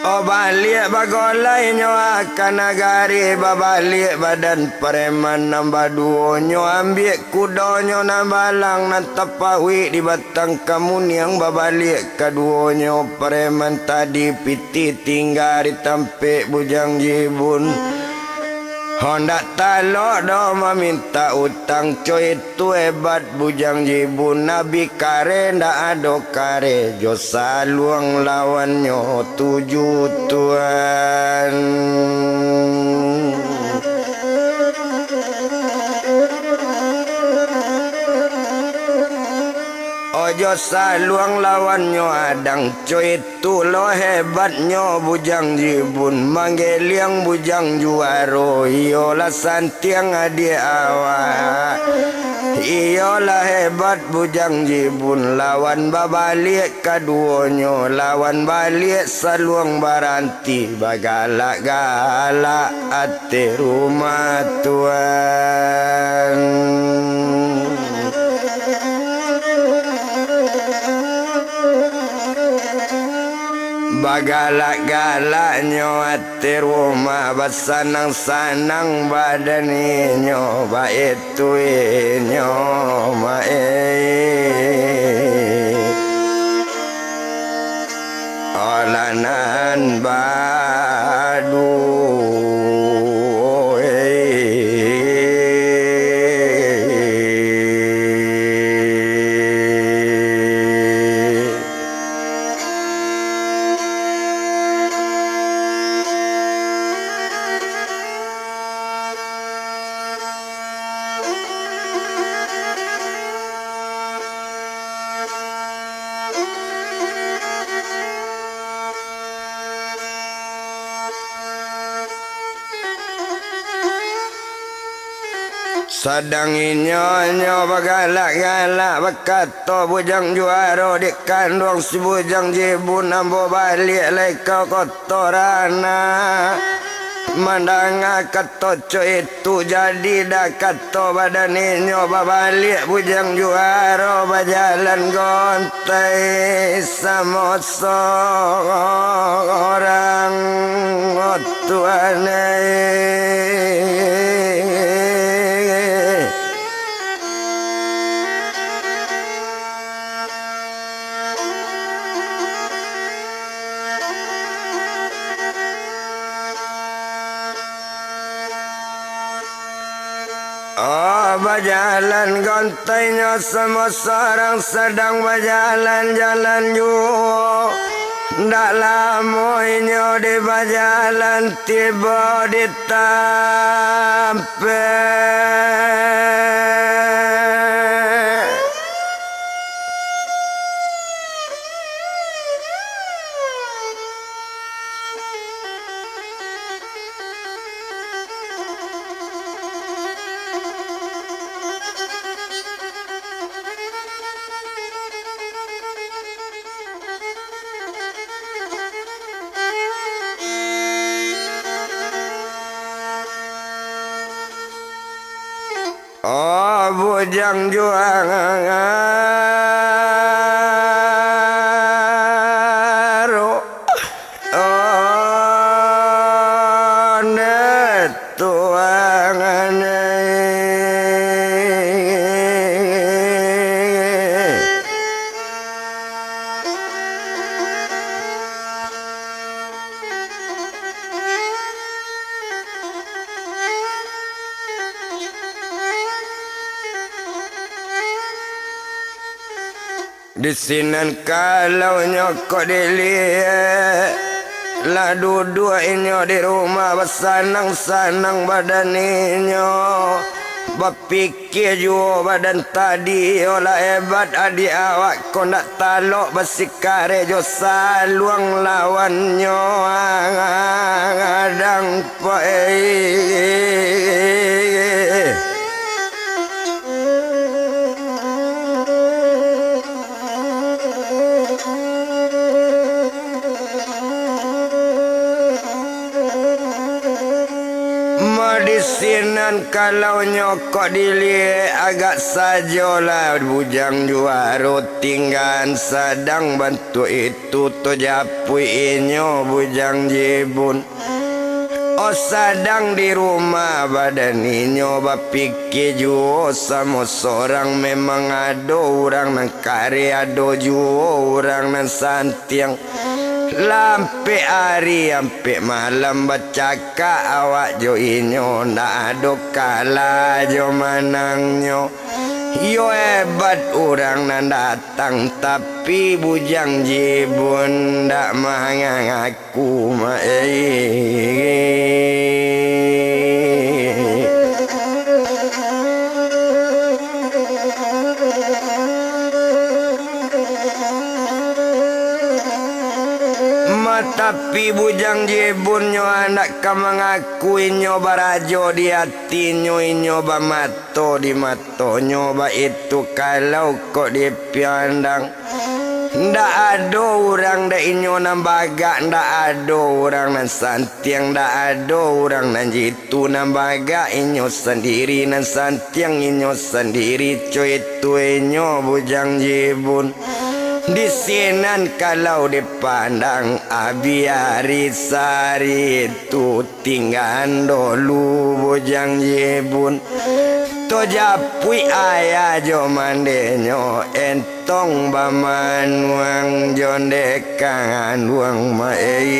O baliak bagolai nyo ka nagari, babaliak badan pareman nan baduo nyo, ambiak kudonyo nan balang nan tapauik di batang kamuniang, babaliak kaduonyo pareman tadi, pitih tingga di tampek Bujang Jibun. Ho ndak talok doh mamintak utang, coit tu hebat Bujang Jibun, abih kareh ndak ado kareh, jo saluang lawannyo tuju, Tuan. O jo saluang lawannyo adang, coit tu lo hebatnyo Bujang Jibun, manggeliang Bujang Juaro, iyolah santiang adiak awak. Iyolah hebat Bujang Jibun, lawan babaliak kaduonyo, lawan baliak saluang baranti, bagalak-galak ateh rumah, Tuan. Bagalak-galaknyo ateh rumah, basanang-sanang badan inyo, baitu inyo maeh. Alah nan baduo, eh. Sadang inyo nyo bagalak-galak, bakato Bujang Juaro, dek kanduang si Bujang Jibun, ambo baliak lai ka Koto Ranah. Mandanga kato coit tu, jadi dah kato badan inyo, babaliak Bujang Juaro, bajalan gontai samo sorang, oh Tuhan ai. Oh, bajalan gontainyo samo sorang, sadang bajalan jalan juo. Ndak lamo inyo di bajalan, tibo di tampek. Oh, bujang juaro, oh, ndetuang. Di sinan kalau nyo kok diliek, lah duduak inyo di rumah, basanang-sanang badan inyo, bapik- Kiro juo badan tadi, olah hebat adiak awak ko, ndak talok basikareh jo saluang lawannyo, adang pai. Madisinan kalau nyo kok diliek agak sajolah bujang juaro, tinggaan sadang bantuak itu, tajapuik inyo bujang jibun. Oh, sadang di rumah badan inyo bapikia juo samo sorang, memang ado urang nan kareh, ado juo urang nan santiang. Lah ampek ari, ampek malam bacakak awak jo inyo, ndak ado kalah jo manangnyo. Iyo hebat urang nan datang, tapi bujang jibun ndak mangangaku. Ku ma-, eh. Ma-, tapi bujang jibunnyo andak ka mangaku inyo barajo di atinyo, inyo bamato di matonyo, baitu kalau kok dipandang. Ndak ado urang dek inyo nan bagak, ndak ado urang nan santiang, ndak ado urang nan jitu nan bagak, inyo sandiri nan santiang, inyo sandiri co itu inyo bujang jibun. Di sinan kalau dipandang, abiari sari tu. Tinggaan dolu bujang jibun, tajapuik ayah jo mandenyo, entong bamanuang jo ndekang anduang ma-, eh.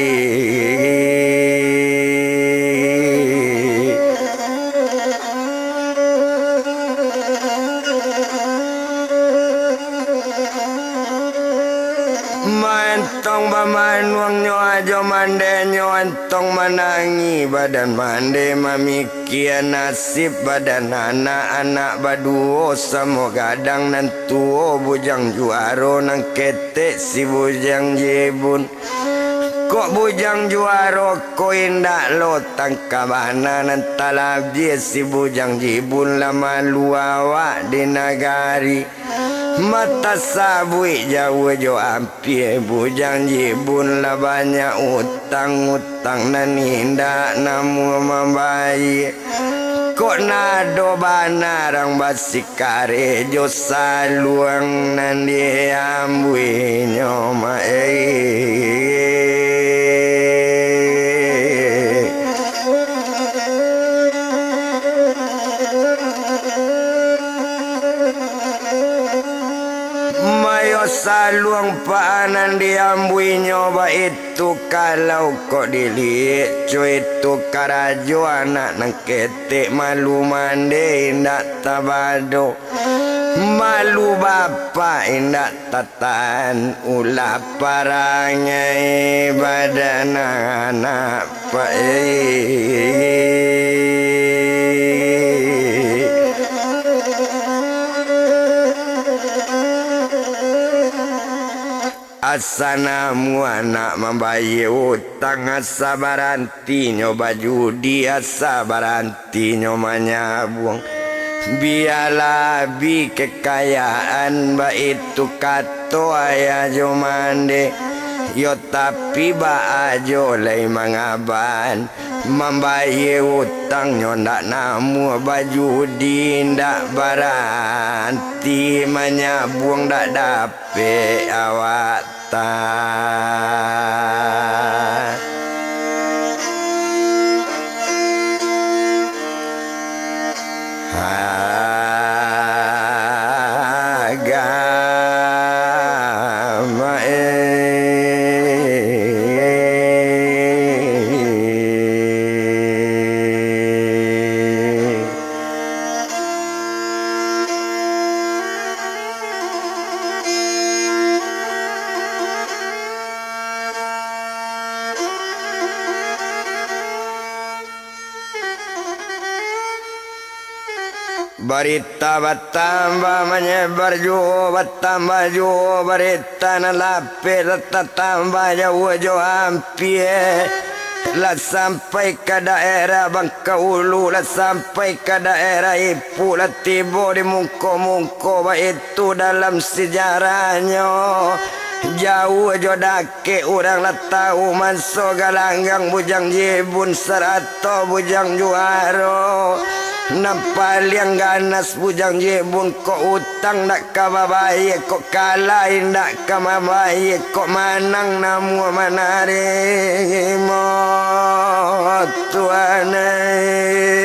Maentong bamanuangnyo ajo mandenyo, tong manangih badan mande, mamikia nasib badan anak-anak baduo samo gadang nan tuo, bujang juaro nan ketek si bujang jibun. Kok bujang juaro ko indak lo tangka bana nan talabiah si bujang jibun lah malu awak di nagari. Matasabuik jauah jo ampia, bujang jibun lah banyak utang, utang nan indak namuah mambayia. Kok nado bana rang basikareh jo saluang nan diambuinyo ma-, eh. Mayo saluang paanan diambuinyo, baitu kalau kok diliek, co itu karajo anak nan ketek, malu mande indak tabado, malu bapak indak tatahan, ulah parangai badan anak. Pai. Asa namuah nak mambayia utang, asa barantinyo bajudi, asa barantinyo manyabuang. Bialah bi kekayaan, baitu kato ayah jo mande, yo tapi baa jo lai mangaban. Mambayie utangnyo ndak namuah, bajudi ndak baranti, manyabuang ndak dapek awak ta. Agama, eh. Barita batambah manyebar juo, batambah juo barita nan lapeh, tatambah jauah jo ampia. Lah sampai ka daerah Bangka Ulu, lah sampai ka daerah Ipuak, lah tibo di Mungko-Mungko, baitu dalam sejarahnyo. Jauah jo dakek urang lah tau, manso galanggang Bujang Jibun sarato Bujang Juaro. Nan paliang ganas Bujang Jibun, kok utang ndak ka babayie, kok kalah indak ka mambayie, kok manang namuah manarimo, Tuan, eh.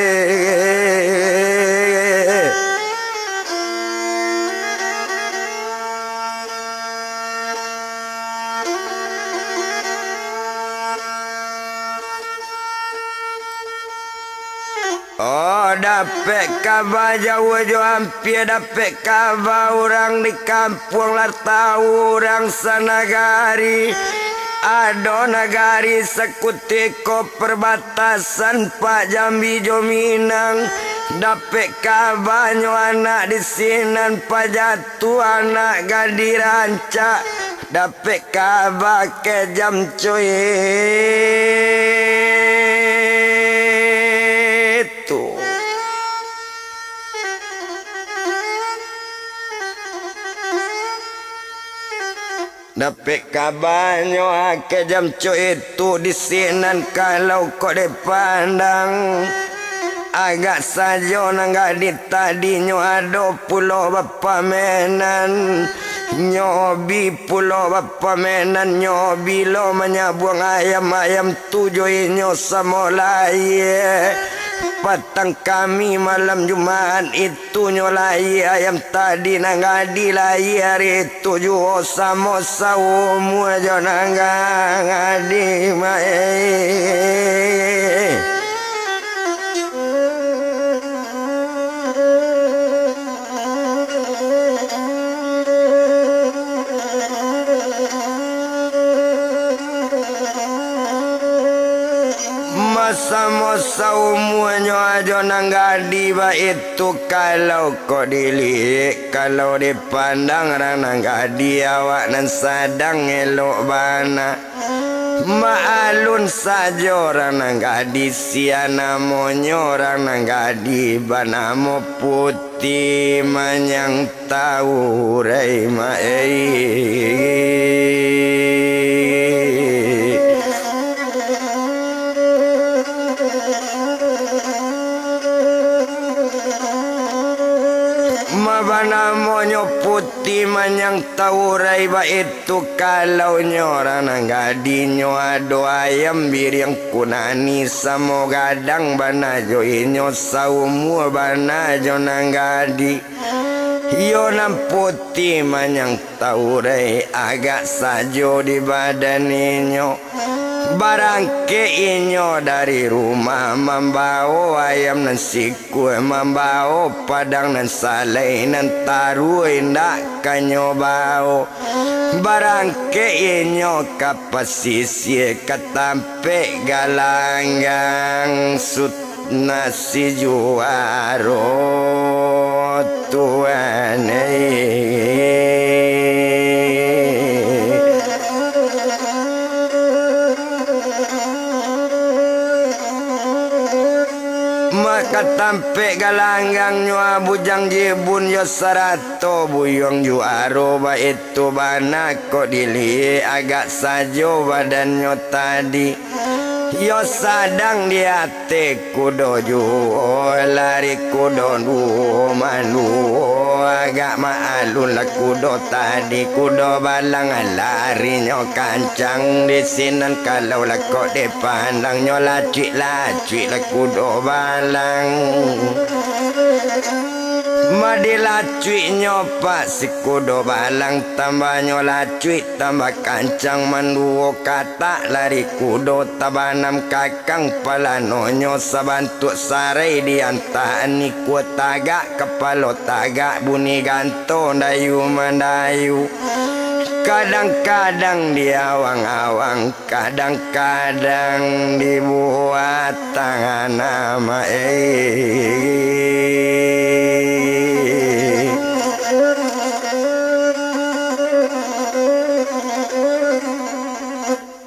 Oh, dapek kaba jauah jo ampia, dapek kaba urang di kampuang lah tau urang sanagari. Ado nagari sakutiko parbatasan Pak Jambi jo Minang. Dapek kabanyo anak di sinan Pajatu, anak gadih rancak. Dapek kaba kejam cuitu. Dapek kabanyo kejam cuitu di sinan, kalau kok dipandang. Agak sajo nan gadih tadi nyo ado pulo bapamenan. Nyo bi pulo bapamenan, nyo bi lo manyabuang ayam, ayam tu jo inyo samo layie. Patang kami malam Jumaat itu nyo layie ayam tadi, nan gadih layie ari tu juo samo saumua jo nan gadih, Mak, eh. Masamo saumuanyo ajo nan gadih baitu, kalau kok diliek, kalau dipandang rang nan gadih, awak nan sadang elok bana. Maalun sajo rang nan gadih, sia namonyo rang nan gadih banamo Puti Manyang Taurai, Mak, eh. Ma banamonyo Puti Manyang Taurai baitu. Tu kalau nyo rang nan gadih, nyo ado ayam biriang kunani samo gadang bana jo inyo, saumua bana jo nan gadih. Iyo nan Puti Manyang Taurai, agak sajo di badan inyo. Barangkek inyo dari rumah, mambao ayam nan sikua, mambao padang nan salai, nan taruih indak ka nyo bao. Barangkek inyo ka pasisia, ka tampek galanggang Sut- Nasi Juaro, Tuan, eh. Maka tampek galanggangnyo Bujang Jibun yo sarato Buyuang Juaro, baitu bana kok diliek agak sajo badannyo tadi. Iyo sadang di ateh kudo juo, lari kudo duo manuo, agak maalun lah kudo tadi, kudo balang larinyo kancang, di sinan kalau lah kok dipandang nyo lacuik-lacuik lah kudo balang. Madilacuiknyo pak si kudo balang, tambahnyo lacuik, tambah kancang, manduo katak lari kudo, tabanam kakang palanonyo, sabantuak sarai di antaan, ikua tagak, kapalo tagak, bunyi ganto, dayu mandayu, kadang-kadang di awang-awang. Kadang-kadang dibuatang anak maek.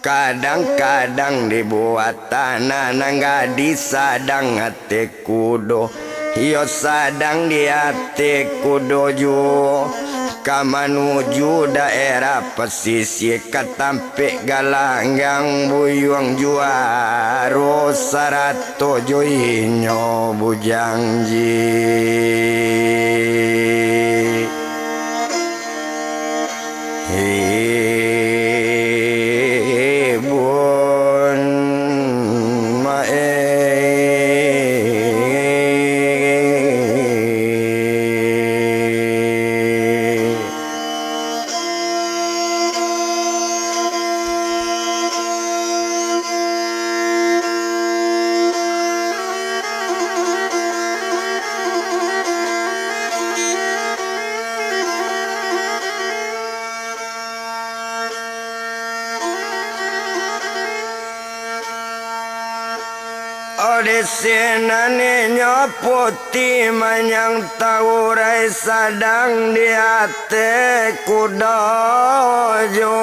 Kadang-kadang dibuatang anak nan gadih sadang ateh kudo. Iyo sadang di ateh kudo juo, ka manuju daerah pasisia, ka tampek galanggang buyuang juaro, sarato jo inyo bujang ji. Hibun maek. Oh, di sinan inyo puti manyang taurai sadang di ateh kudo juo.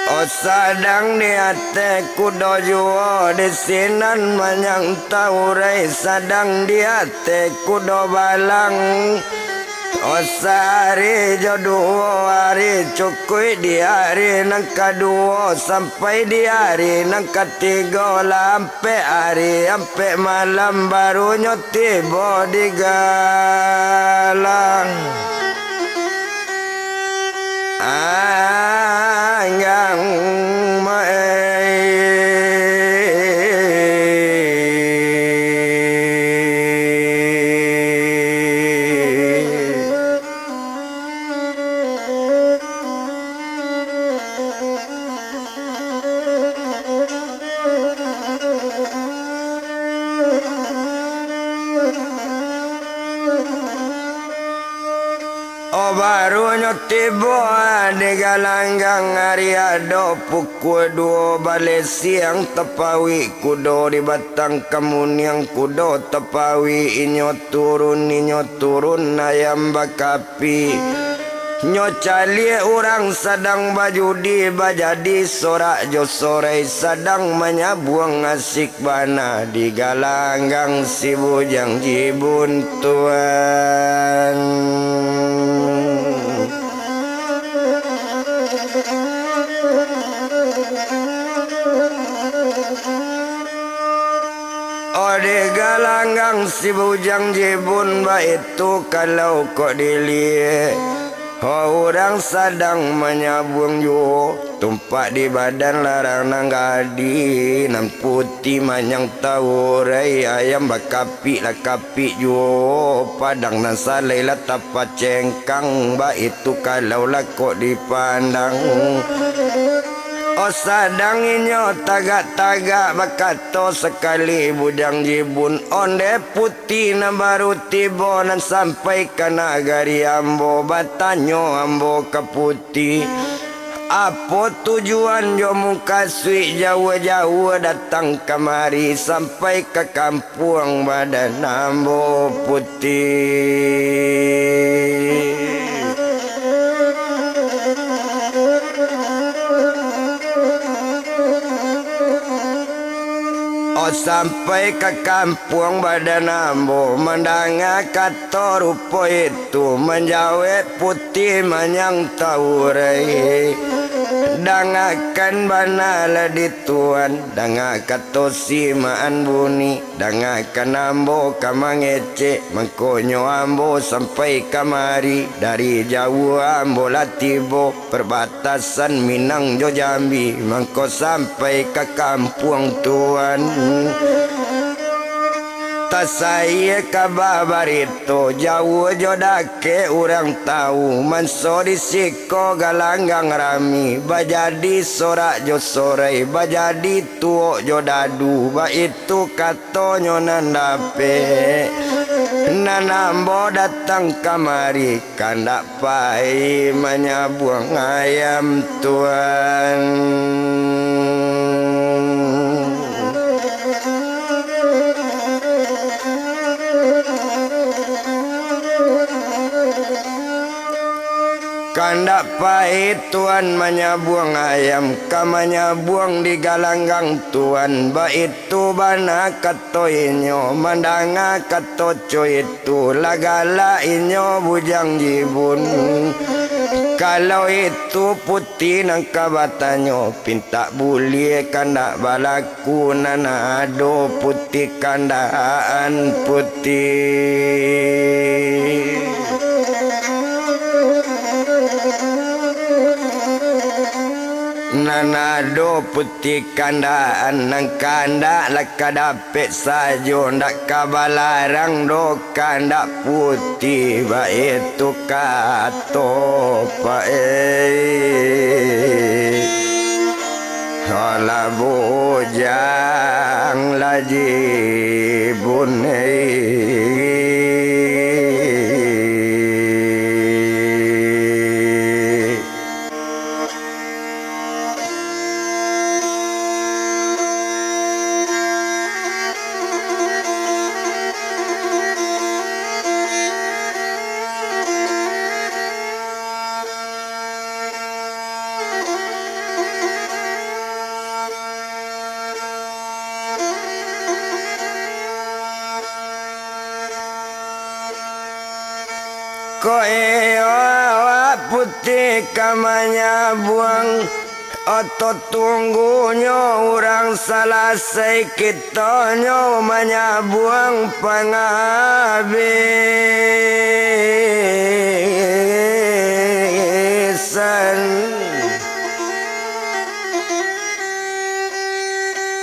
Oh, sadang di ateh kudo juo, di sinan manyang taurai sadang di ateh kudo balang. Oh, sahari jo duo hari, cukuik di hari nan kaduo sampai di hari nan katigo, lah ampek hari, ampek malam, barunyo tibo di galang. Anggang maek. Oh, barunyo tibo di galanggang ari ado pukua duo baleh siang, tapawik kudo di batang kamuniang, kudo tapawik inyo turun, inyo turun ayam bakap- pi. Nyo caliak urang sadang bajudi, bajadi sorak jo sorai, sadang manyabuang asik bana di galanggang si Bujang Jibun tuan. Oh, di galanggang si Bujang Jibun baitu, kalau kok diliek, oh, urang sadang manyabuang juo, tumpak di badan larang nan gadih, nan putiah manyang taurai, ayam bakapik lah kapik juo, padang nan salai lah tapacengkang, baitu kalau lah kok dipandang. Oh, sadang inyo tagak-tagak bakato sakali Bujang Jibun, ondeh putiah nan baru tibo nan sampai ka nagari ambo, batanyo ambo ka putiah, apo tujuan jo mukasuik jauah-jauah datang kamari sampai ka kampuang badan ambo putiah. Sampai ka kampuang badan ambo, mandanga kato rupo itu, manjawek puti manyang taurai. Dangakan bana lah di tuan, danga kato si maan buni, dangakan ambo ka mangecek, mangkonyo ambo sampai kamari, dari jauah ambo lah tibo. Parbatasan Minang jo Jambi, mangko sampai ka kampuang tuan. Tasayie kaba barito, jauah jo dakek urang tau, manso di siko galanggang rami, bajadi sorak jo sorai, bajadi tuok jo dadu, baitu katonyo nan dapek. Nan ambo datang kamari, kandak pai manyabuang ayam tuan. Kandak pai tuan manyabuang ayam, ka manyabuang di galanggang tuan, baitu bana kato inyo, mandanga kato co itu, lah galak inyo bujang jibun. Kalau itu puti nan ka batanyo, pintak buliah kandak balaku, nan ado puti kandakan puti. Nan ado puti kandakan, nan kandak lah ka dapek sajo, ndak ka balarang doh kandak puti, baitu kato pai. Alah bujang lah jibun. Kok iyo awak puti ka manyabuang, oto tunggunyo urang salasai kitonyo manyabuang pangabisan.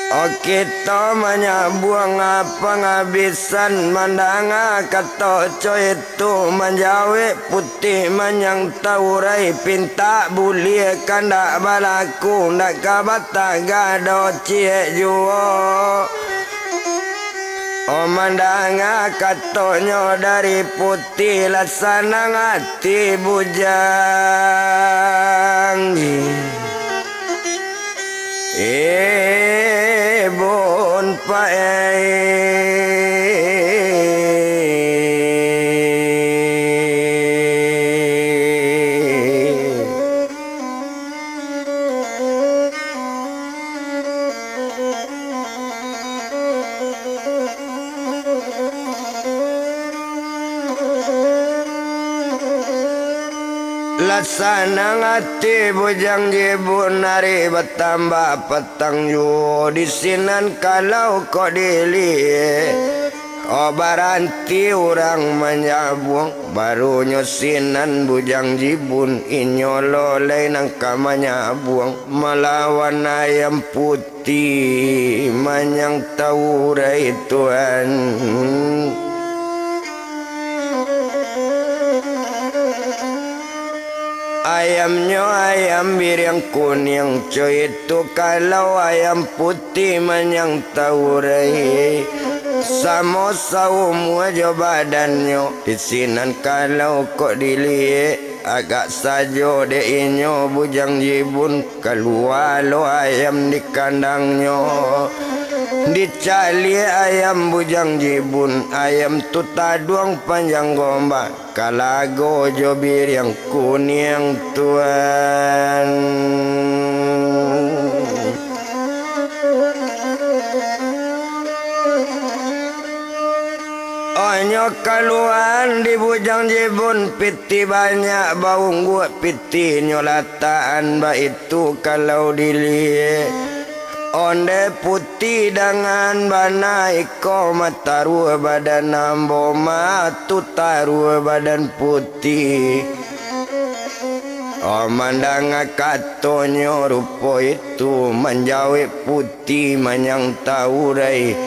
O kito manyabuang pangabisan, mandanga kato co itu, manjawek puti manyang taurai, pintak buliah kandak balaku, ndak ka batagah doh ciek juo. O mandanga katonyo dari puti, lah sanang ati bujang. Ibun pae. Lah sanang ati bujang jibun, ari batambah patang juo, di sinan kalau kok diliek. O baranti urang manyabuang, barunyo sinan bujang jibun, inyo lo lai nan ka manyabuang, malawan ayam puti manyang taurai tuan. Ayamnyo ayam biriang kuniang, co itu kalau ayam puti manyang taurai. Samo saumua jo badannyo, di sinan kalau kok diliek, agak sajo dek inyo bujang jibun, kalua lo ayam di kandangnyo. Dicaliak ayam bujang jibun, ayam tu taduang panjang gombak, kalago jo biriang kuniang tuan. Kaluan di Bujang Jibun, pitih banyak baungguak, pitinyo latakan baitu kalau diliek. Onde putih dangan bana, iko mataruah badan ambo, matu taruah badan putih. Oh, mandanga katonyo rupo itu, manjawek putih manyang taurai.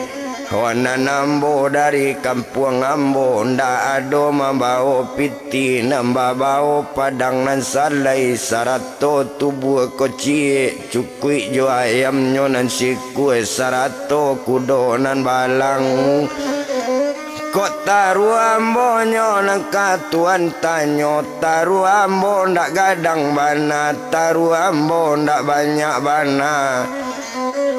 Oh, nan ambo dari kampuang ambo, ndak ado mambawo pitih, nan babawo padang nan salai, sarato tubuah kocik, cukuik jo ayamnyo nan sikua, sarato kudo nan balang. Kok taruah ambonyo nan ka Tuan tanyo, taruah ambo ndak gadang bana, taruah ambo ndak banyak bana.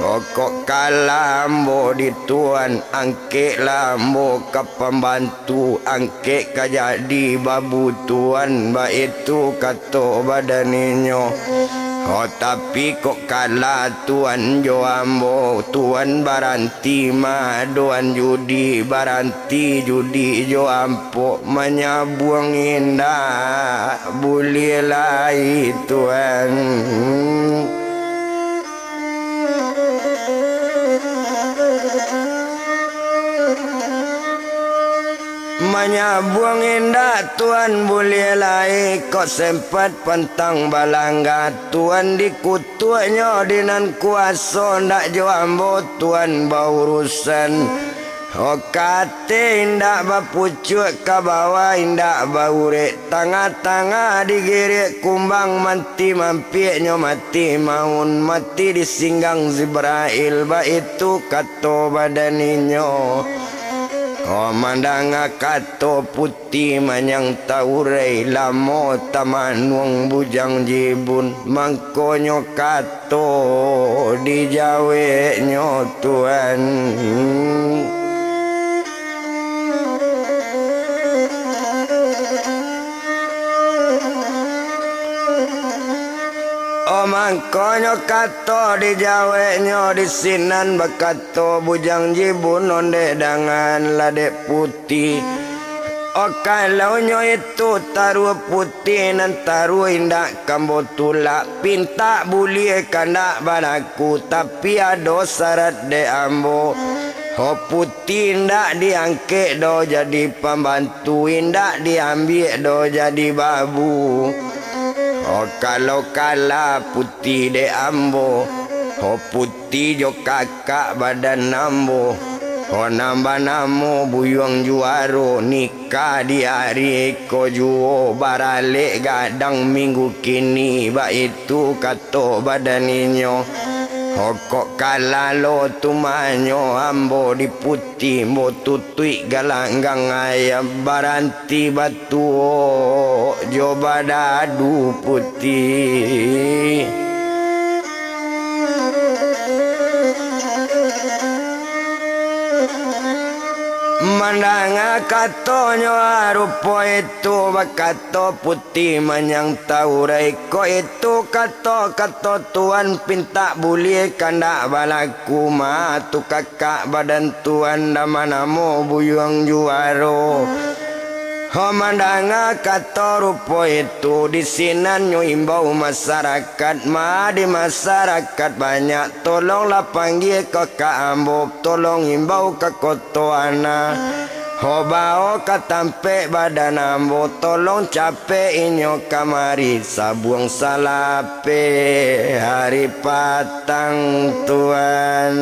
Kok kalah ambo di Tuan, angkeklah ambo ka pambantu, angkek ka jadi babu Tuan, baitu kato badan inyo. Oh, tapi kok kalah Tuan jo ambo, Tuan baranti maadoan judi, baranti judi jo ampok, manyabuang indak buliah lai, Tuan. Manyabuang indak Tuan buliah lai, kok sempat pantang balangga, Tuan dikutuaknyo di nan kuaso, ndak jo ambo Tuan baurusan. Oh, ka ateh indak bapucuak, ka bawah indak baurek, tangah-tangah digiriak kumbang, mati mampiaknyo mati maun, mati disinggang Zibrail, baitu kato badan inyo. Oh, mandanga kato putih manyang taurai, lamo tamanuang Bujang Jibun, mangkonyo kato dijaweknyo Tuan. Oh, mangkonyo kato dijaweknyo, di sinan bakato Bujang Jibun ondeh dangan ladek putih. Oh, kalau nyo itu taruah putih nan taruah indak ka ambo tulak, pintak buliah kandak balaku, tapi ado sarat dek ambo. Oh, putih indak diangkek doh jadi pambantu, indak diambiak doh jadi babu. Oh, kalau kalah putih dek ambo, oh, putih jo kakak badan ambo, oh, nan banamo Buyuang Juaro, nikah di ari ko juo, baralek gadang minggu kini, baitu kato badan inyo. Oh, kok kalah lo tumahnyo ambo di putih, ambo tutuik galanggang ayam, baranti batuo jo badadu putih. Mandanga katonyo rupo itu, bakato putih manyang taurai, kok itu kato-kato Tuan, pintak buliah kandak balaku, ma tu kakak badan Tuan, nan banamo Buyuang Juaro. Ho, mandanga kato rupo itu, di sinan nyo imbau masarakat, ma di masarakat banyak, tolonglah panggia ka, ka ambo, tolong imbau ka koto Ana. Ho, bao ka tampek badan ambo, tolong capek inyo kamari, sabuang salapeh ari patang, Tuan.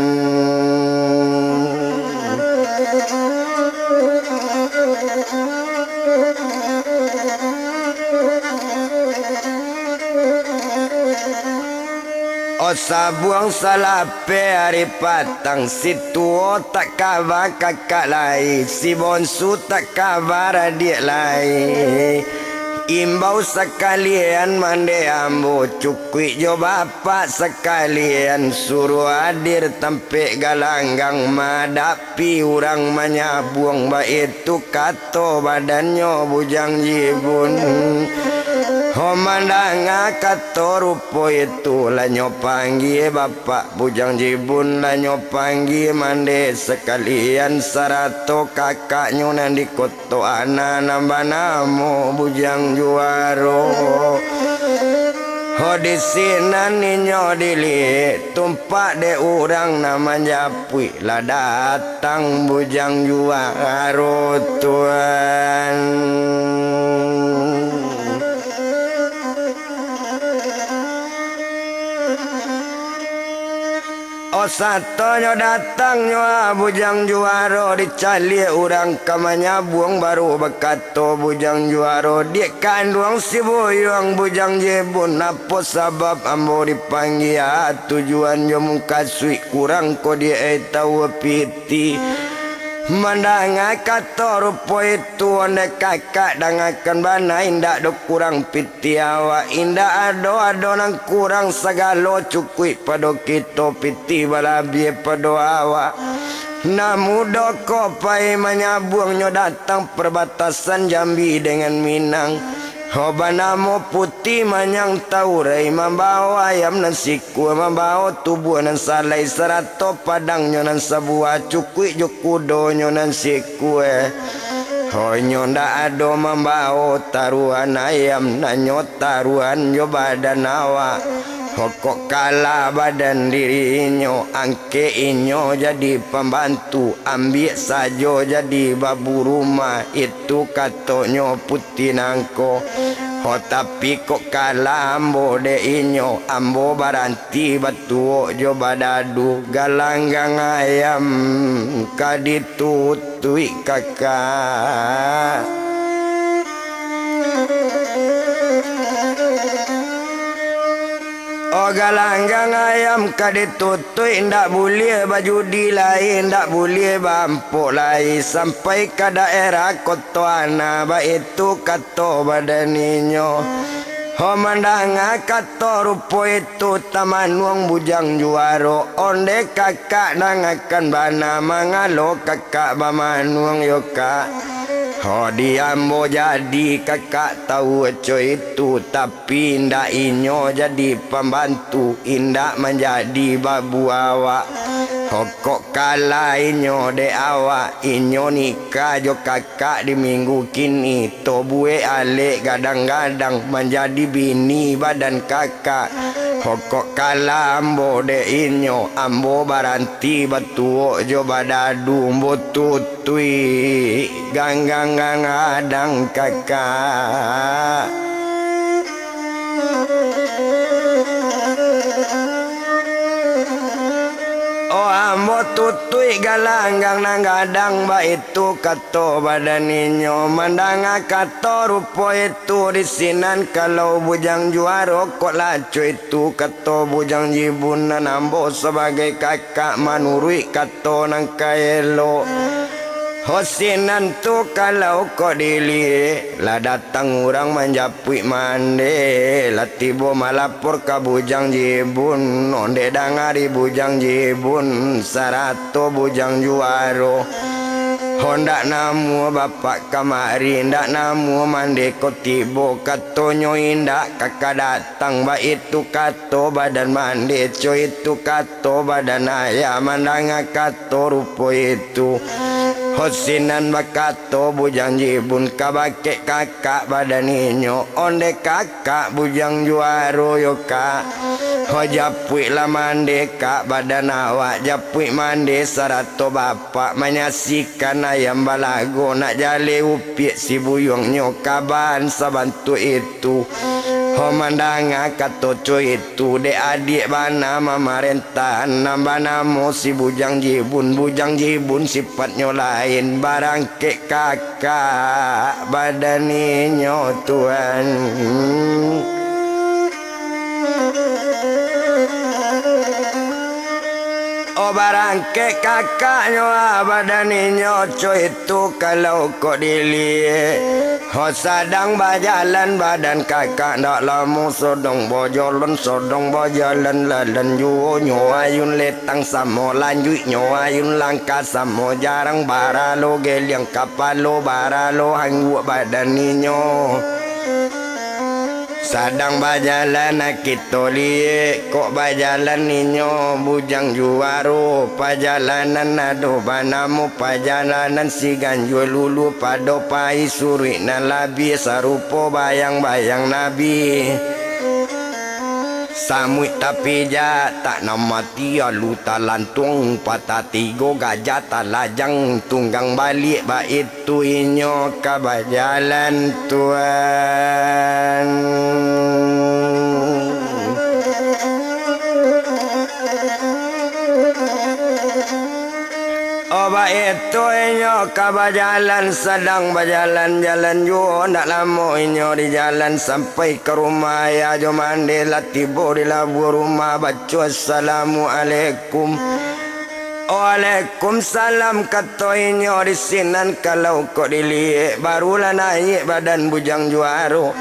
O, sabuang salapeh ari patang, si tuo tak kaba kakak lai, si bonsu tak kaba radiak lai. Imbau sakalian mandeh ambo, cukuik jo bapak sakalian, suruah adir tampek galanggang, madap pi urang manyabuang, baitu kato badannyo Bujang Jibun. Ho mandanga kato rupo itu, lah nyo panggie bapak Bujang Jibun, lah nyo panggie mande sakalian sarato kakaknyo nan di Koto Ana nan banamo Bujang Juaro. Ho di sinan inyo diliek tumpak dek urang nan manjapuik, lah datang Bujang Juaro, tuan. Oh, satonyo datangnyo, ah, Bujang Juaro, dicaliak urang ka manyabuang, baru bakato Bujang Juaro, "Diak kanduang si buyuang Bujang Jibun, apo sabab ambo dipanggia, ah, tujuan jo mukasuik kurang ko diak, eh, tau piti?" Mandanga kato rupo itu, ondeh kakak dangakan bana, indak doh kurang piti awak, indak ado-ado nan kurang, sagalo cukuik pado kito, piti balabiah pado awak. Nan mudo ko pai manyabuang, nyo datang parbatasan Jambi dengan Minang. Ho banamo Puti Manyang Taurai, mambao ayam nan sikua, mambao tubuah nan salai, sarato padangnyo nan sabuah, cukuik jo kudonyo nan sikua. Ho inyo ndak ado mambao taruhan ayam, nan nyo taruhan jo badan awak. Ho kok kalah badan diri inyo, angkek inyo jadi pambantu, ambiak sajo jadi babu rumah, itu katonyo Puti nangko. Ho tapi kok kalah ambo dek inyo, ambo baranti batuok jo badadu, galanggang ayam ka ditutuik kakak. Oh, galanggang ayam ka ditutuik, indak buliah bajudi lai, indak buliah baampok lai, sampai ka daerah Koto Ana, baitu kato badan inyo. Ho mandanga kato rupo itu, tamanuang Bujang Juaro, ondeh kakak dangakan bana, mangalo kakak bamanuang yo, Kak? Ho di ambo jadi kakak tau co itu, tapi indak inyo jadi pambantu, indak manjadi babu awak. Ho kok kalah inyo dek awak, inyo nikah jo kakak di minggu kini, tobuek alek gadang-gadang, manjadi bini badan kakak. Ho kok kalah ambo dek inyo, ambo baranti batuok jo badadu, ambo tutuik ganggang gadang kakak. Oh, ambo tutuik galanggang nan gadang, baitu kato badan inyo. Mandanga kato rupo itu, di sinan kalau Bujang Juaro kok lah co itu, kato Bujang Jibun, nan ambo sabagai kakak manuruik kato nan ka elok. Ho sinan tu kalau kok diliek, lah datang urang manjapuik mande, lah tibo malapor ka Bujang Jibun, ondeh danga di Bujang Jibun, sarato Bujang Juaro. Ho ndak namuah bapak kamari, ndak namuah mande ko tibo, katonyo indak ka ka datang, baitu kato badan mande, co itu kato badan ayah, mandanga kato rupo itu. Ho sinan bakato Bujang Jibun ka bakeh kakak badan inyo, ondeh kakak Bujang Juaro yo, Kak. Ho japuiklah mande, Kak, badan awak, japuik mande sarato bapak manyaksikan ayam balago, nak jaleh upiak si buyuangnyo, kaban sabantuak itu. Ho mandanga kato co itu, dek adiak bana mamarentah, nan banamo si Bujang Jibun. Bujang Jibun sipatnyo lain, barangkek kakak badan inyo, tuan. Oh, barangkek kakaknyo, ah, badan inyo co itu kalau kok diliek. Ho sadang bajalan badan kakak, ndak lamo sodong bajalan, sodong bajalan, lalan juo nyo ayun letang samo, lanjuik nyo ayun langkah samo, jarang baralo geliang kapalo, baralo hangguak badan inyo. Sadang bajalan kito liek, kok bajalan inyo Bujang Juaro. Pajalanan ado banamo pajalanan Siganjua Lulu, pado pai suruik nan labiah sarupo bayang-bayang Nabi. Samuik tapijak tak nan mati, alu talantuang patah tigo, gajah talajang tunggang baliak, baitu inyo ka bajalan, Tuan. Oh, baitu inyo ka bajalan, sadang bajalan-jalan juo, ndak lamo inyo di jalan, sampai ka rumah ayah jo mande, lah tibo di labuah rumah, baco assalamualaikum. Waalaikumsalam, kato inyo, di sinan kalau kok diliek, barulah naiak badan Bujang Juaro.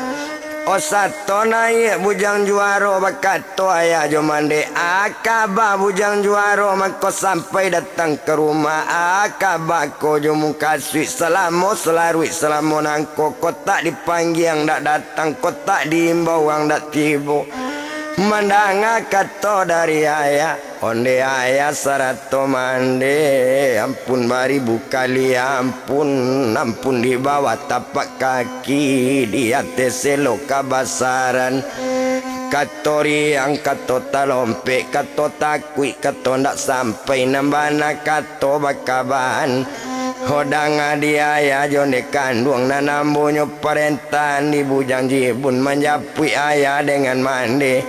Oh, sato naiak Bujang Juaro, bakato ayah jo mande, "A kaba Bujang Juaro mangko sampai datang ka rumah? A kaba ko jo mukasuik salamo salaruik salamo nangko, kok tak dipanggia ang dak datang, kok tak diimbau ang dak tibo?" Mandanga kato dari ayah, onde ayah sarato mande, ampun baribu kali ampun, ampun di bawah tapak kaki, di ateh selo kabasaran. Kato riang, kato talompek, kato takuik, kato ndak sampai nan bana, kato bakaban. Ho, danga di ayah jo nde kanduang nan ambo nyo parentahan di Bujang Jibun manjapuik ayah dengan mande,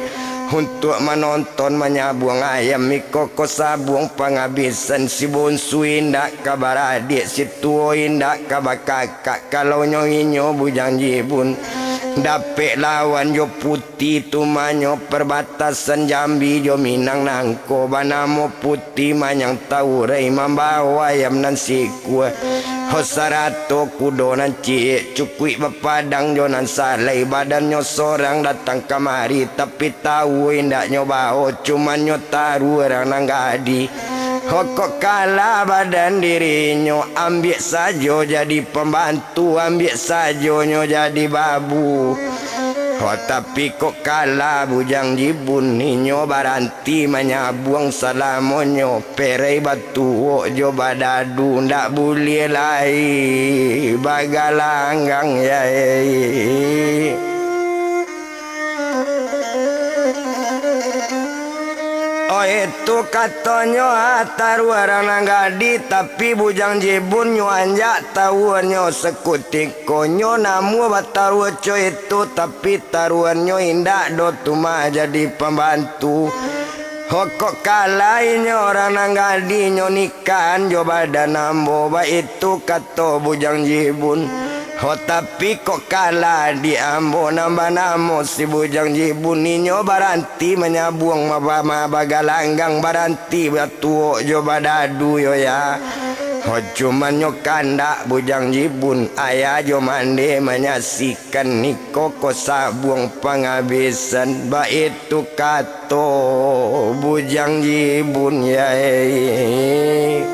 untuak manonton manyabuang ayam iko ko sabuang pangabisan, si bonsu indak ka baradiak, si tuo indak ka bakakak, kalau nyo inyo Bujang Jibun dapek lawan jo Put- Putih tu manyo parbatasan Jambi jo Minang nangko banamo Putih Manyang Taurai, mambawo ayam nan sikua. Ho, sarato kudo nan ciek, cukuik bapadang jo nan salai, badannyo sorang datang kamari, tapi tawu indaknyo bawo, cumannyo taru urang nan gadih. Ho, kok kalah badan dirinyo, ambiak sajo jadi pambantu, tu ambiak sajo nyo jadi babu. Ho, tapi kok kalah Bujang Jibun, inyo baranti manyabuang salamonyo, perai batuok jo badadu, ndak buliah lai bagalanggang, yai. Oh, itu katonyo, ah, taruah urang nan gadih, tapi Bujang Jibun nyo anjak taruahnyo sakutiko. Nyo namuah bataruah co itu, tapi taruahnyo indak doh tu mah jadi pambantu. Ho, kok kalah inyo urang nan gadih, nyo nikahan jo badan ambo, baitu kato Bujang Jibun. Ho, tapi kok kalah adiak ambo nan banamo si Bujang Jibun, inyo baranti manyabuang ma-, ma-, bagalanggang, baranti batuok jo badadu yo, ya. Ho, cumannyo kandak Bujang Jibun, ayah jo mande manyaksikan iko ko sabuang pangabisan, baitu kato Bujang Jibun, yai.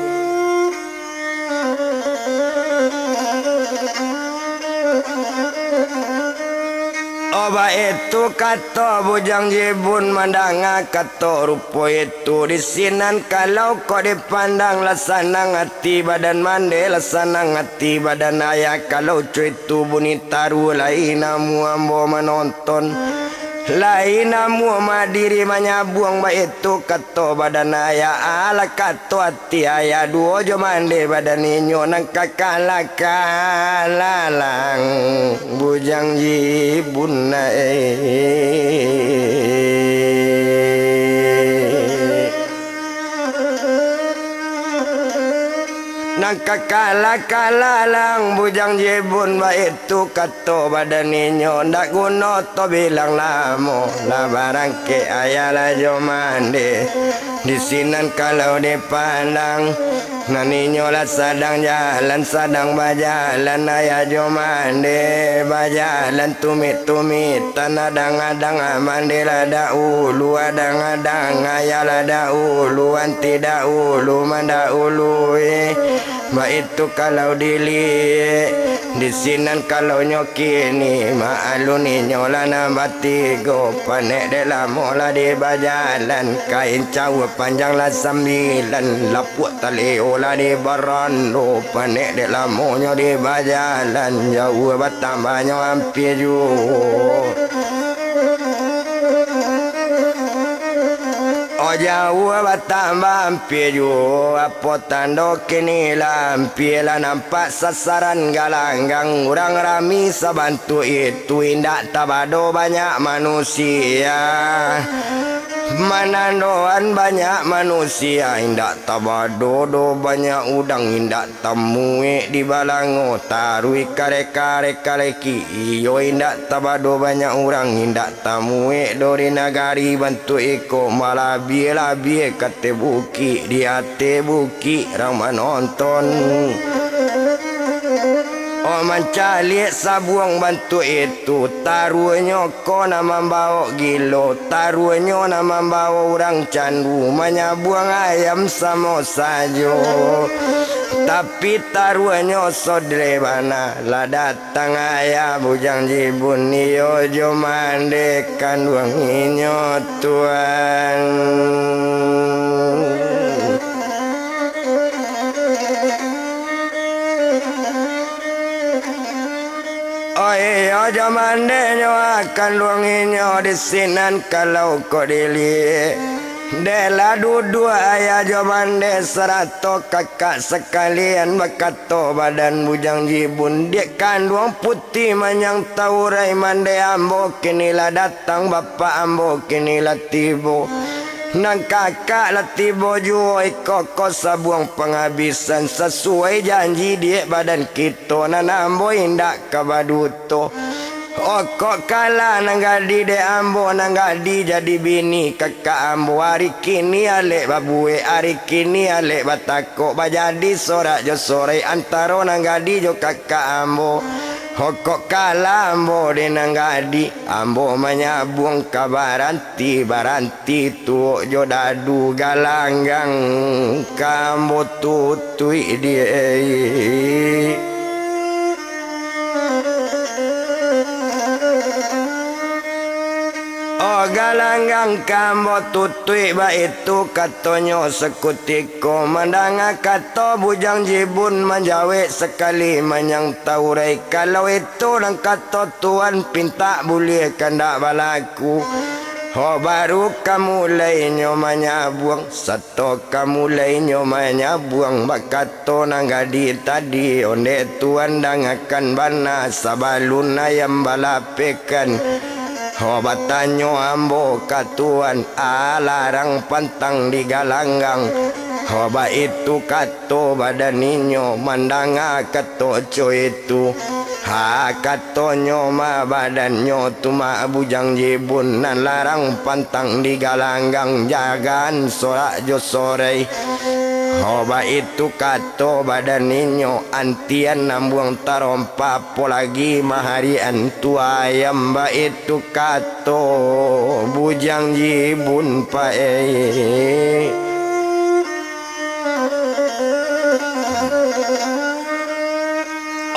Oh, baitu kato Bujang Jibun, mandanga kato rupo itu, di sinan kalau kok dipandang, lah sanang ati badan mande, lah sanang ati badan ayah, kalau co itu bunyi taruah lai namuah ambo manonton. Lai namuah madiri manyabuang, baitu kato badan ayah, alah kato ati ayah, duo jo mande badan inyo, nan ka kalah-kalah lang Bujang Jibun ai. Nan ka kalah-kalah lang Bujang Jibun, baitu kato badan inyo, ndak guno to bilang lamo, lah barangkek ayah lah jo mande. Di sinan kalau dipandang, nan inyo lah sadang jalan, sadang bajalan, ayah jo mande bajalan tumik-tumik. Tan adang-adang, ah, mande lah dahulu, adang-adang, ayah lah dahulu, anti dahulu mandahului. Baitu kalau diliek, di sinan kalau nyo kini, maalun inyo lah nan batigo, panek dek lamo lah di bajalan, kain cawa panjang lah sambilan, lapuak taleo lah di barando, panek dek lamonyo di bajalan, jauah batambahnyo ampia juo. Oh, jauah batambah ampia juo, apo tando kini lah ampia lah nampak sasaran galanggang, urang rami sabantuak itu, indak tabado banyak manusia. Manandoan banyak manusia, indak tabado doh banyak udang, indak tamuek di balango, taruih kareka-reka leki, iyo indak tabado banyak urang, indak tamuek doh di nagari bantuak iko, malabiah-labiah ka ateh bukik, di ateh bukik rang manonton. Oh, mancaliak sabuang bantuak itu, taruahnyo ko nan mambawok gilo, taruahnyo nan mambawok urang candu, manyabuang ayam samo sajo. Tapi taruahnyo sodre bana, lah datang ayah Bujang Jibun, iyo jo mande kanduang inyo tuan. Oh iyo, jo mande nyo akan duang inyo di sinan kalau kok diliek. Dek lah duduak ayah jo mande sarato kakak sakalian, bakato badan Bujang Jibun, dek kanduang putih manyang taurai, mande ambo kini lah datang, bapak ambo kini lah tibo. Nan kakak lah tibo juo, iko ko sabuang pangabisan, sasuai janji dek badan kito, nan ambo indak ka baduto. Okok kalah nan gadih dek ambo, nan gadih jadi bini kakak ambo, ari kini alek babuek, ari kini alek batakok, bajadi sorak jo sorai antaro nan gadih jo kakak ambo. Okok kalah ambo dek nan gadih, ambo manyabuang ka baranti, baranti tuok jo dadu, galanggang ka ambo tutuik di. Oh, galanggang ka ambo tutuik, baitu katonyo sakutiko, mandanga kato Bujang Jibun, manjawek sakali manyang taurai, kalau itu nan kato Tuan, pintak buliah kandak balaku. Ho, baru ka mulainyo manyabuang, sato ka mulainyo manyabuang, bakato nan gadih tadi, ondeh Tuan dangakan bana, sabalun ayam balapekan. Ho, batanyo ambo ka Tuan, alarang pantang digalanggang. Ho, baitu kato badan inyo, mandanga kato co itu. Ha, katonyo mah badannyo tu mah Bujang Jibun, nan larang pantang digalanggang, jagaan sorak jo sorai. Ho, baitu kato badan inyo, antian ambuang tarompa, apo lagi maharian tu ayam, baitu kato Bujang Jibun pae.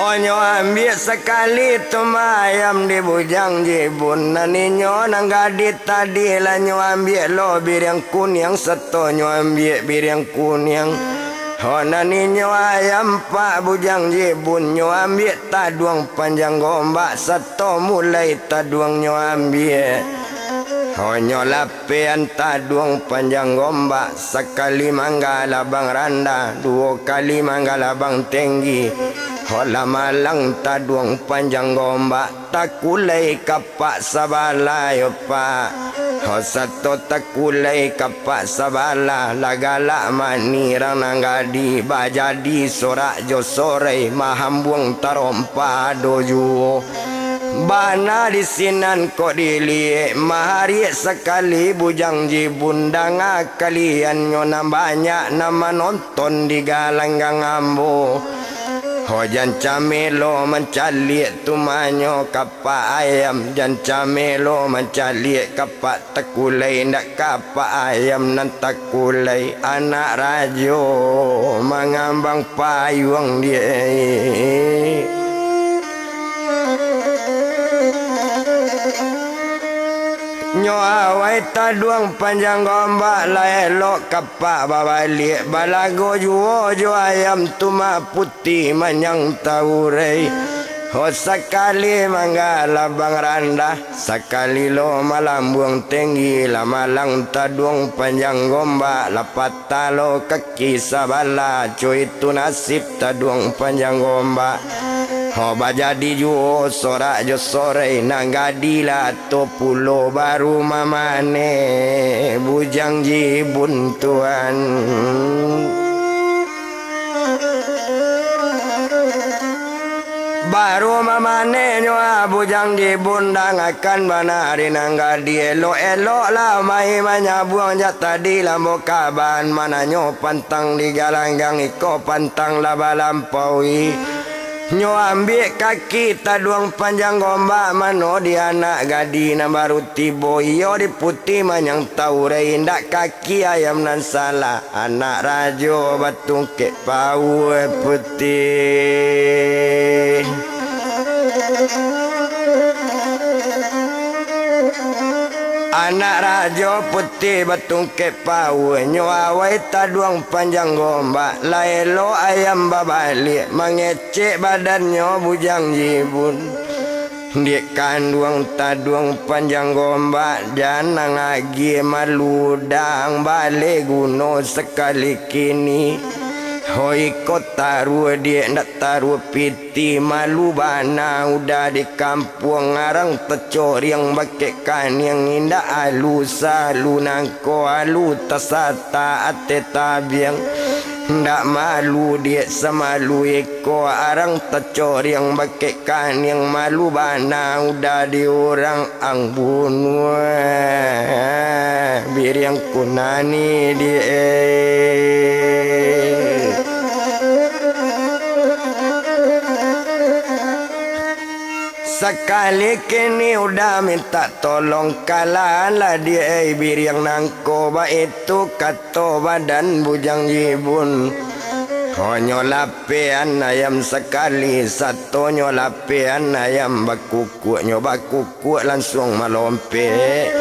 Onyo ambiak sakali tu mah ayam di Bujang Jibun, nan inyo nan gadih tadi lah nyo ambiak lo biriang kuniang, sato nyo ambiak biriang kuniang. Ho, nan inyo ayam pak Bujang Jibun, nyo ambiak taduang panjang gombak, sato mulai taduang nyo ambiak. Ho, nyo lapean taduang panjang gombak, sakali manggalabang randah, duo kali manggalabang tenggi. Ho, lah malang taduang panjang gombak, takulai kapak sabalah yo pak. Ho, sato takulai kapak sabalah, lah galak manirang nan gadih, bajadi sorak jo sorai, mahambuang tarompa ado juo. Bana di sinan kok diliek, mahariak sakali Bujang Jibun, danga kalian nyo nan banyak nan manonton di galanggang ambo. Oh, jan camelo mancaliak tumanyo kapak ayam, jan camelo mancaliak kapak takulai, indak kapak ayam nan takulai. Anak rajo mangambang payuang diak. Nyo awai taduang panjang gombak, lah elok kapak babaliak, balago juo jo ayam tu mah putih manyang taurai. Ho sakali manggalabang randah, sakali lo malambuang tenggi, lah malang taduang panjang gombak, lah patah lo kaki sabalah, co itu nasib taduang panjang gombak. Ho bajadi juo sorak jo sorai, nan gadilah to pulo baru mamaneh bujang jibun tuan. Baru mamaneh nyo ah bujang jibun, dangakan bana ari nan gadih, elok-eloklah mai manyabuang, jak tadi lambo kaban mananyo pantang di galanggang, iko pantang lah balampaui. Nyo ambiak kaki taduang panjang gombak, mano di anak gadih nan baru tibo, iyo di putih manyang taurai, indak kaki ayam nan salah. Anak rajo batungkek paua putih. Anak rajo putih batungkek paua, nyo awai taduang panjang gombak, lah elok ayam babaliak, mangecek badannyo bujang jibun. Diak kanduang taduang panjang gombak, jan nan agiah maludang, baleh guno sakali kini. Hoi ko taruah diak, ndak taruah pitih, malu bana udah di kampuang, arang tacoriang bakeh kaniang, indak alu salu nangko alu tasatak ateh tabiang. Ndak malu diak samalu iko, arang tacoriang bakeh kaniang, malu bana udah di urang ang bunuah biriang kunani diak. Sakali kini udah mintak tolong, kalahanlah diak biriang nangko, baitu kato badan bujang jibun. Honyo lapehan ayam sakali, satonyo lapehan ayam, bakukuaknyo bakukuak lansuang malompek.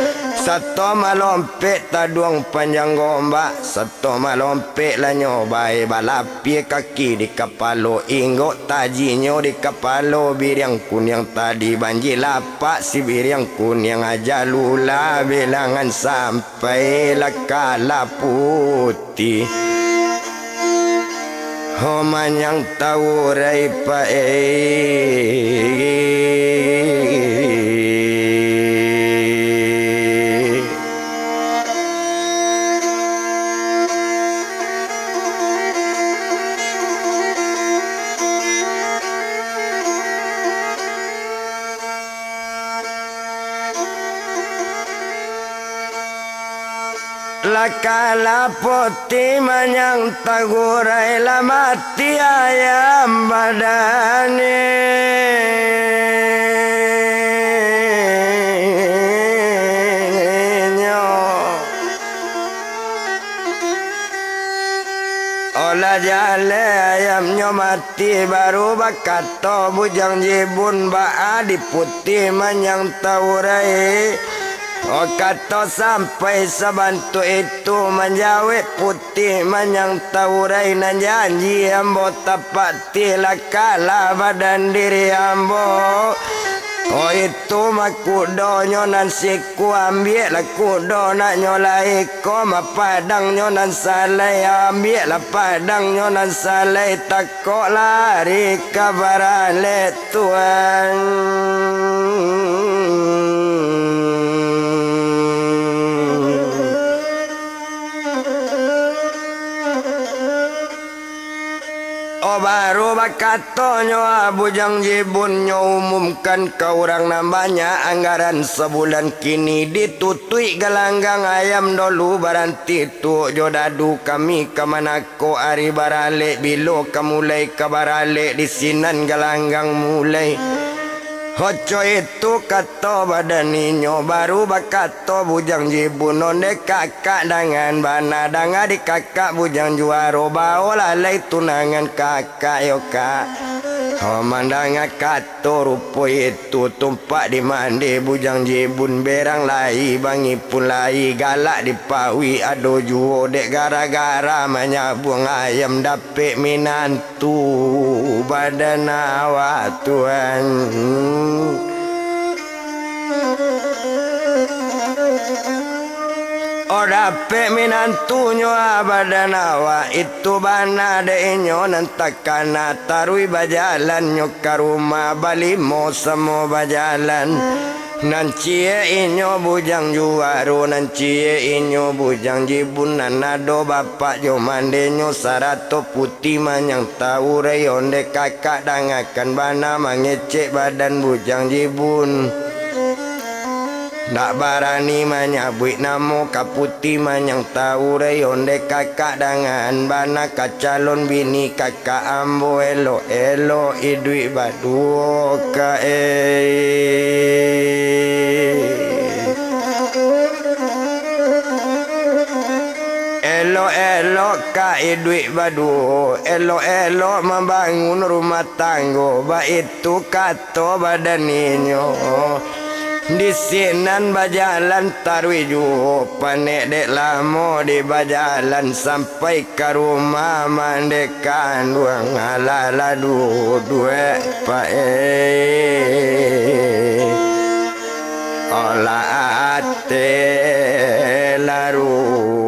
Sato malompek taduang panjang gombak, sato malompek lah nyo bae, balapeh kaki di kapalo, inggok tajinyo di kapalo biriang kuniang tadi, banjir lapak si biriang kuniang, ajalulah bilangan sampai lah kalah putih. Ho manyang taurai pae. Lah kalah putih manyang taurai, lah mati ayam badannyo. Olah jaleh ayamnyo mati, baru bakato bujang jibun, baa di putih manyang taurai. Oh, kato sampai sabantuak itu, manjawek putih manyang taurai, nan janji ambo tapak tih, lah kalah badan diri ambo. Oh, itu mah kudonyo nan siku, ambiaklah kudo naknyo lai, ko mah padangnyo nan salai, ambiaklah padangnyo nan salai, takok lari ka baralek tuan. Oh, baru bak- Katonyo, ah, Bujang Jibun nyo umumkan ka urang nan banyak anggaran sabulan kini, ditutuik galanggang ayam dolu baranti tuak jo dadu kami ka manako ari baralek, bilo ka mulai ka baralek di sinan galanggang mulai. Oco itu kato badan inyo, baru bakato Bujang Jibun, onde kakak dangan bana, danga di kakak Bujang Juaro, baolah lai tunangan kakak yo kak. Ho mandanga kato rupo itu, tumpak di mande Bujang Jibun, berang lai, bangi pun lai, galak di pauik ado juo, dek gara-gara manyabuang ayam dapek minan tu badan awak tuan. Oh, dapek minantunyo, ah, badan awak itu bana dek inyo nan takana, taruih bajalannyo ka rumah, balimo samo bajalan. Nan ciek inyo Bujang Juaro, nan ciek inyo Bujang Jibun, nan ado bapak jo mandenyo, sarato putih manyang taurai, onde kakak dangakan bana mangecek badan Bujang Jibun. Ndak barani manyabuik namo ka putih manyang taurai, onde kakak dangan bana ka calon bini kakak ambo, elok-elok iduik baduo ka, eh. Elok-elok ka iduik baduo, elok-elok mambangun rumah tanggo, baitu kato badan inyo. Di sinan bajalan taruih juo, panek dek lamo di bajalan, sampai ka rumah mande kanduang, alah lah duduak paek. Olah ate larumae.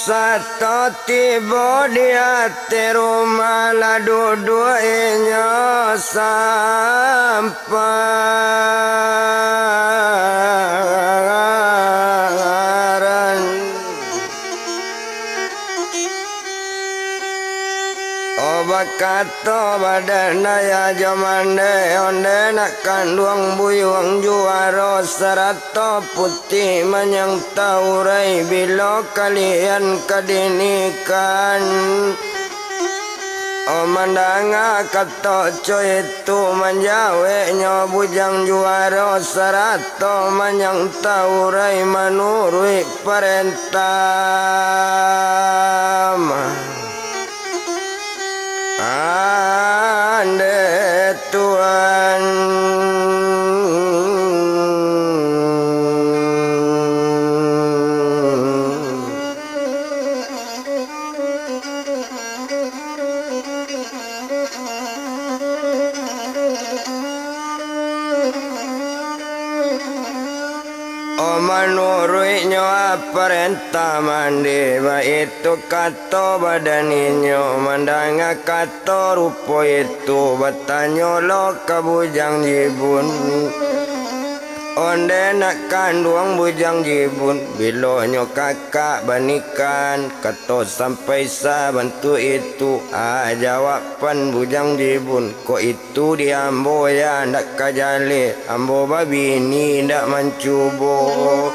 Sato tibo di ateh rumah, lah duduak inyo samparan. Oh, bakato badan ayah jo mande, onde nak kanduang Bujang Juaro, sarato putih manyang taurai, bilo kalian ka dinikan? Oh, mandanga kato co itu, manjaweknyo Bujang Juaro, sarato manyang taurai, manuruik parentah mande tuan. Oh, manuruiknyo parentah mande, baitu kato badan inyo, mandanga kato rupo itu, batanyo lo ka Bujang Jibun. Onde nak kanduang Bujang Jibun, bilonyo kakak banikahan, kato sampai sabantuak itu, ah, jawaban Bujang Jibun, kok itu di ambo, ya, ndak ka jaleh, ambo babini ndak mancubo.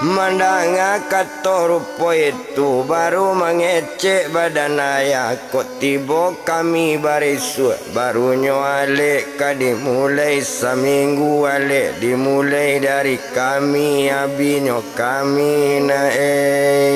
Mandanga kato rupo itu, baru mangecek badan ayah, kok tibo kami barisuak, barunyo alek ka dimulai, saminggu alek dimulai dari kami, abinyo kami na, eh.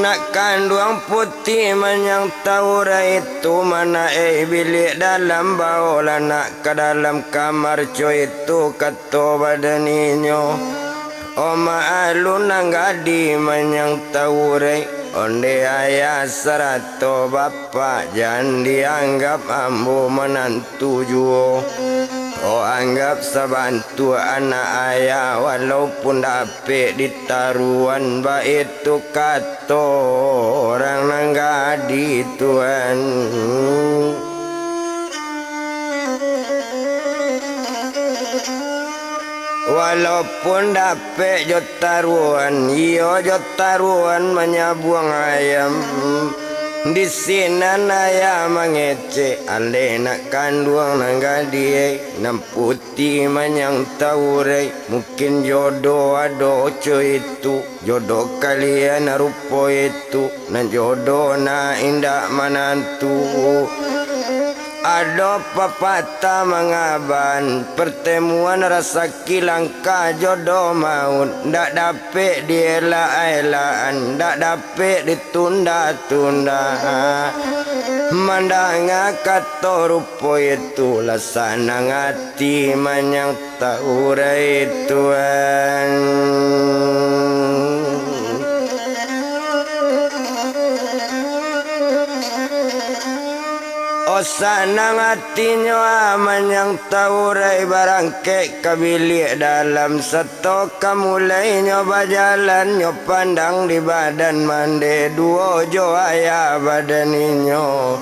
Nak kanduang putih manyang taurai tu, manaek biliak dalam, baolah nak ka dalam kamar, co itu kato badan inyo. O maklum nan gadih manyang taurai, ondeh ayah sarato bapak, jan dianggap ambo manantu juo. O anggap sabantuak anak ayah, walaupun dapek ditaruan, baitu kato urang nan gadih tuan. Walaupun dapek jo taruan, iyo jo taruan manyabuang ayam. Di sinan ayah mangecek, aleh nak kanduang nan gadih, nan putiah manyang taurai, mungkin jodoh ado co itu. Jodoh kalian rupo itu, nan jodoh nak indak manantu. Ado papatah mangaban, partemuan rasaki langkah jodoh maut, ndak dapek dielak-elakan, ndak dapek ditunda-tunda. Mandanga kato rupo itu, lah sanang ati manyang taurai tuan. O sanang atinyo ah manyang taurai, barangkek ka biliak dalam, sato ka mulainyo bajalan, nyo pandang di badan mandeh duo jo ayah badan inyo.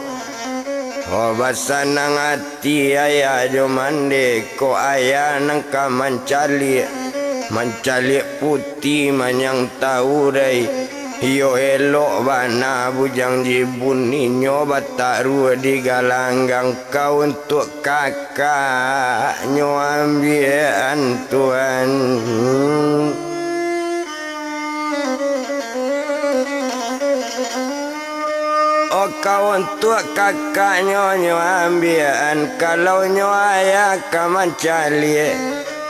O basanang ati Ti ayah jo mandeh ko ayah nan ka mancaliak, mancaliak putiah manyang taurai. Iyo elok bana bujang jibun inyo bataruah di galanggang ka untuak kakaknyo ambiakan tuan. O ka untuak kakaknyo nyo ambiakan, kalau nyo ayah ka mancaliak.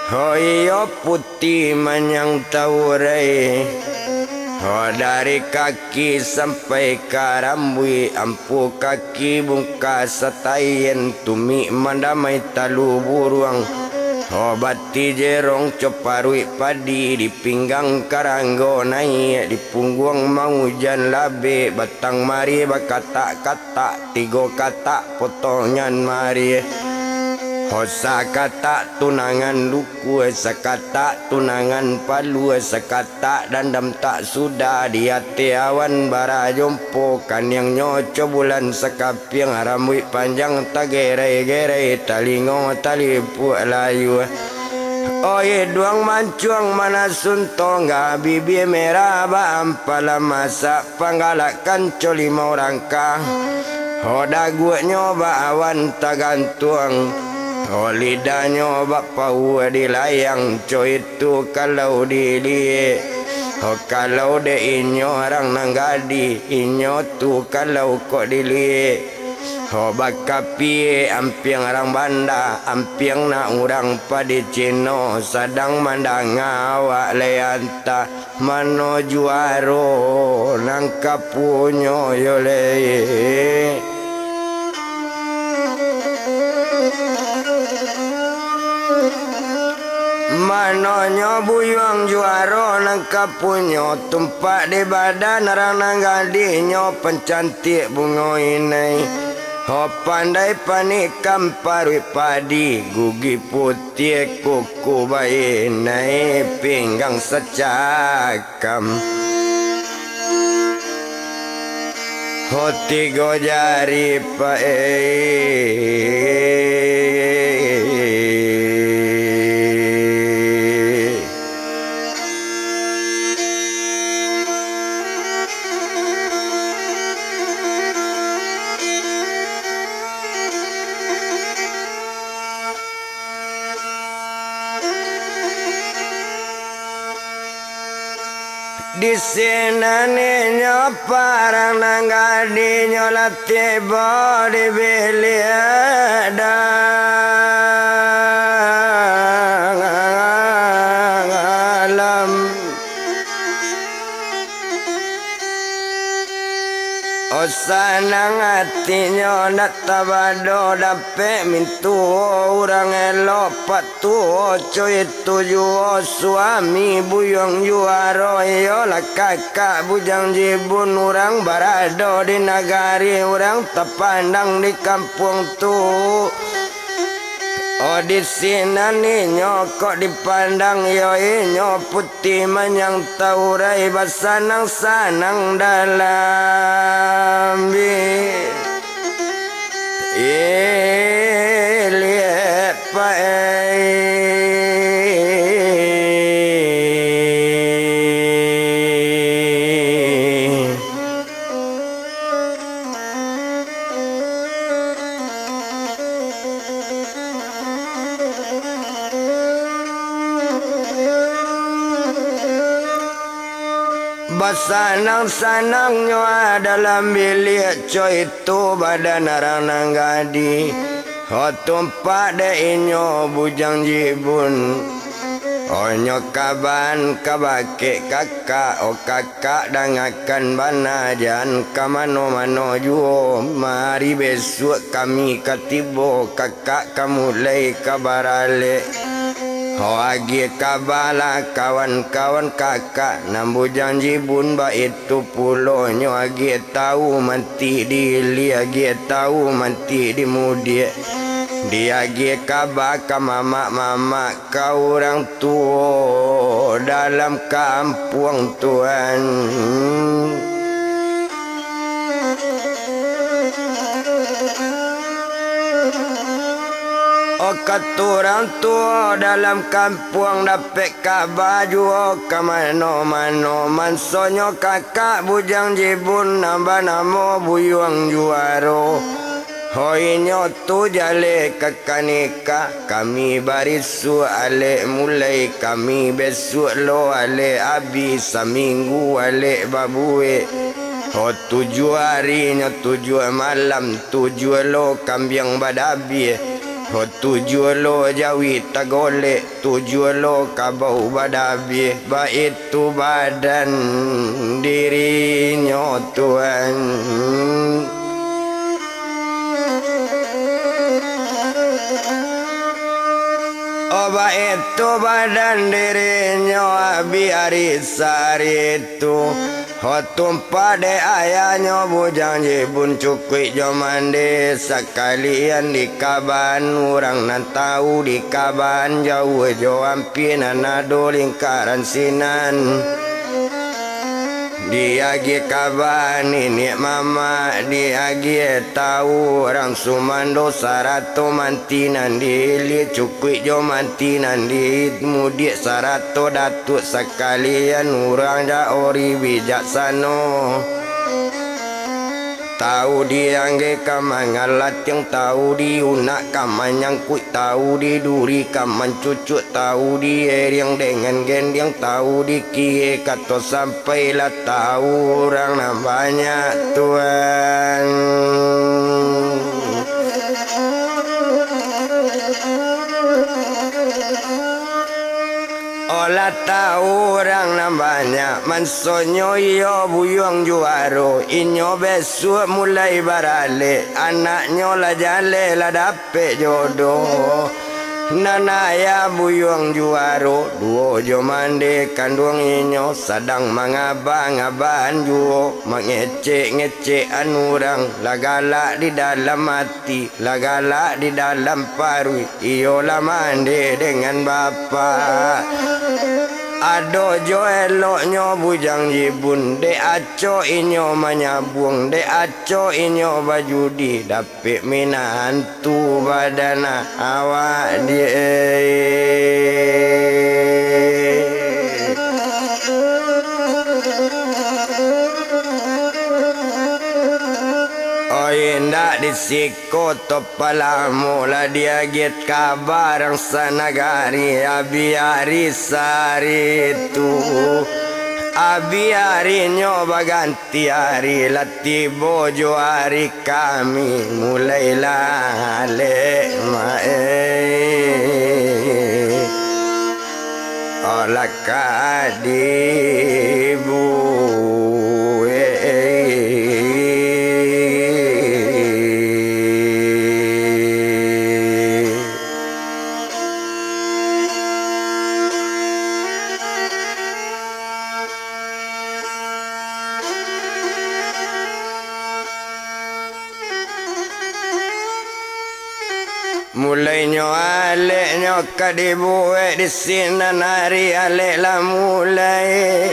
Ho iyo putiah manyang taurai. Ho dari kaki sampai ka rambuik, ampu kaki bungka satayen, tumik mandamai talu buruang. Ho bati jerong co paruik padi, di pinggang karanggo naiak, di pungguang maujan labek, batang marih bakatak-katak, tigo katak potongan marih. Ho sakatak tunangan lukua, sakatak tunangan palua, sakatak dandam tak sudah, di ateh awan bara jompo, kaniangnyo co bulan saka piang, rambuik panjang tagerai-gerai, talingo talipuak layua. O iduang mancuang manasun tonggah, bibia merah baampalan masak, panggalakkan co limau rangkah. Ho daguaknyo baawan tagantuang, ho lidahnyo bapaua di layang, co itu kalau diliek. Ho kalau dek inyo urang nan gadih, inyo tu kalau kok diliek. Ho bakapiak ampiang urang banda, ampiang nak urang padi Cino, sadang mandanga awak lai anta, mano juaro nan ka punyo yo lai. Manonyo buyuang juaro nan ka punyo, tumpak di badan urang nan gadihnyo, pancantiak bungo inai. Ho pandai panikam paruik padi, gugi putiah kuku bainai, pinggang sacak kam. Ho tigo jari paik. Di sinan inyo parang nan gadihnyo lah tibo di biliak dalam. Os Sanang atinyo ndak tabado dapek mintuo urang elok patuo co itu juo suami Buyuang Juaro, iyolah kakak Bujang Jibun urang barado di nagari urang tapandang di kampuang tu. Oh, di sinan inyo kok dipandang, iyo inyo puti manyang taurai basanang-sanang dalam biliak paai. Basanang-sanangnyo dalam biliak co itu badan arang nan gadih. Ho, tumpak dek inyo Bujang Jibun. Onyo kaban ka bakeh kakak, oh kakak, dangakan bana, jan ka mano-mano juo. Mari besuak kami ka tibo, kakak ka mulai ka baralek. Ho, agiah kaba lah kawan-kawan kakak, nan Bujang Jibun baitu pulo nyo agiah tau manti di ilia, agiah tau manti di mudiak. Diagiah kaba ka mamak-mamak, ka urang tuo dalam kampuang tuan. Oh, ka urang tuo dalam kampuang dapek kaba juo ka mano-mano, mansonyo kakak Bujang Jibun nan banamo Buyuang Juaro. Ho, inyo tu jaleh ka kanikah, kami barisuak alek mulai, kami besuak lo alek abih, saminggu alek babuek. Ho, tujuah ari nyo tujuah malam, tujuah lo kambiang badabiah. Ho, tujuah lo jawi tagolek, tujuah lo kabau badabiah, baitu badan dirinyo tuan. Oh, baitu badan dirinyo abih ari sari tu. Ho, tumpak dek ayahnyo Bujang Jibun cukuik jo mande, sakalian dikaban urang nan tau, dikaban jauah jo ampia nan ado lingkaran sinan. Diagiah kaba niniak mamak, diagiah tau urang sumando sarato manti nan di ilia cukuik jo manti nan di mudiak sarato datuak sakalian urang jak ori bijaksano. Tau di angge ka mangalatiang, tau di unak ka manyangkuik, tau di duri ka mancucuak, tau di eriang dengan gendiang, tau di kie kato sampailah tau urang nan banyak tuan. Olah tau urang nan banyak, mansonyo iyo Buyuang Juaro, inyo besuak mulai baralek, anaknyo lah jaleh lah dapek jodoh. Nan ayah Buyuang Juaro, duo jo mande kanduang inyo, sadang mangaba-ngabaan juo, mangecek-ngecekan urang, lah galak di dalam ati. Lah galak di dalam paruik, iyolah mande dengan bapak. Ado jo eloknyo Bujang Jibun, dek acok inyo manyabuang, dek acok inyo bajudi, dapek minantu badan awak di. Oi, indak di siko to palamo lah diagiah kaba rang sanagari, abih ari sari tu, abih arinyo baganti ari, lah tibo jo ari kami, mulailah alek maek. Alah ka dibuek. Mulainyo aleknyo ka dibuek di sinan ari, alek lah mulai.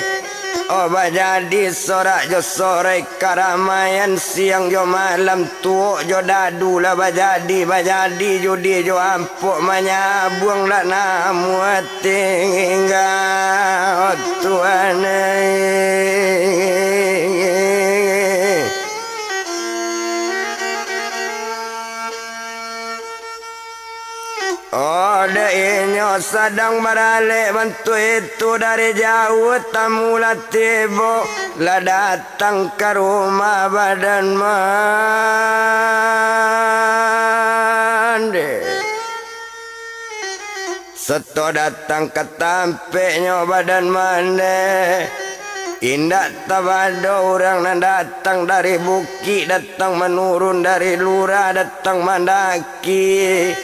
Oh, bajadi sorak jo sorai, karamaian siang jo malam, tuok jo dadu lah bajadi, bajadi judi jo ampok, manyabuang lah namuah tingga, oh Tuhan ai. Oh, dek inyo sadang baralek bantuak itu, dari jauah tamu lah tibo, lah datang ka rumah badan mande. Sato datang ka tampeknyo badan mande, indak tabado urang nan datang dari bukik, datang manurun dari lurah, datang mandaki.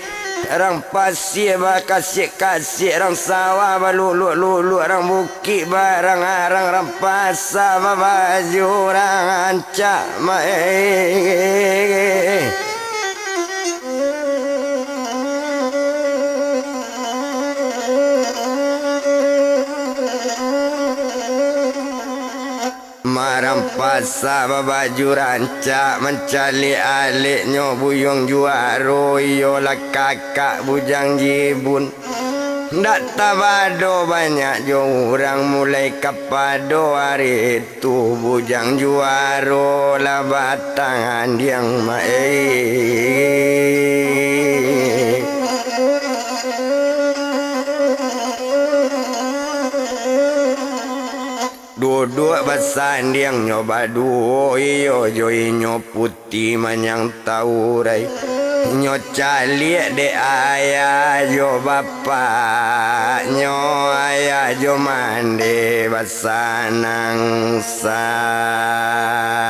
Rang pasia bakasiak-kasiak, rang sawah baluluak-luluak, rang bukik barang-arang, rang pasa babaju, rang rancak maeh. Marang pasa babaju rancak, mancaliak aleknyo Buyuang Juaro, iyolah kakak Bujang Jibun. Ndak tabado banyak jo urang, mulai kapado ari tu Bujang Juaro lah batangandiang maeh. Duduak basandiang nyo baduo, iyo jo inyo Puti Manyang Taurai. Nyo caliak dek ayah jo bapaknyo, ayah jo mande basanang sa-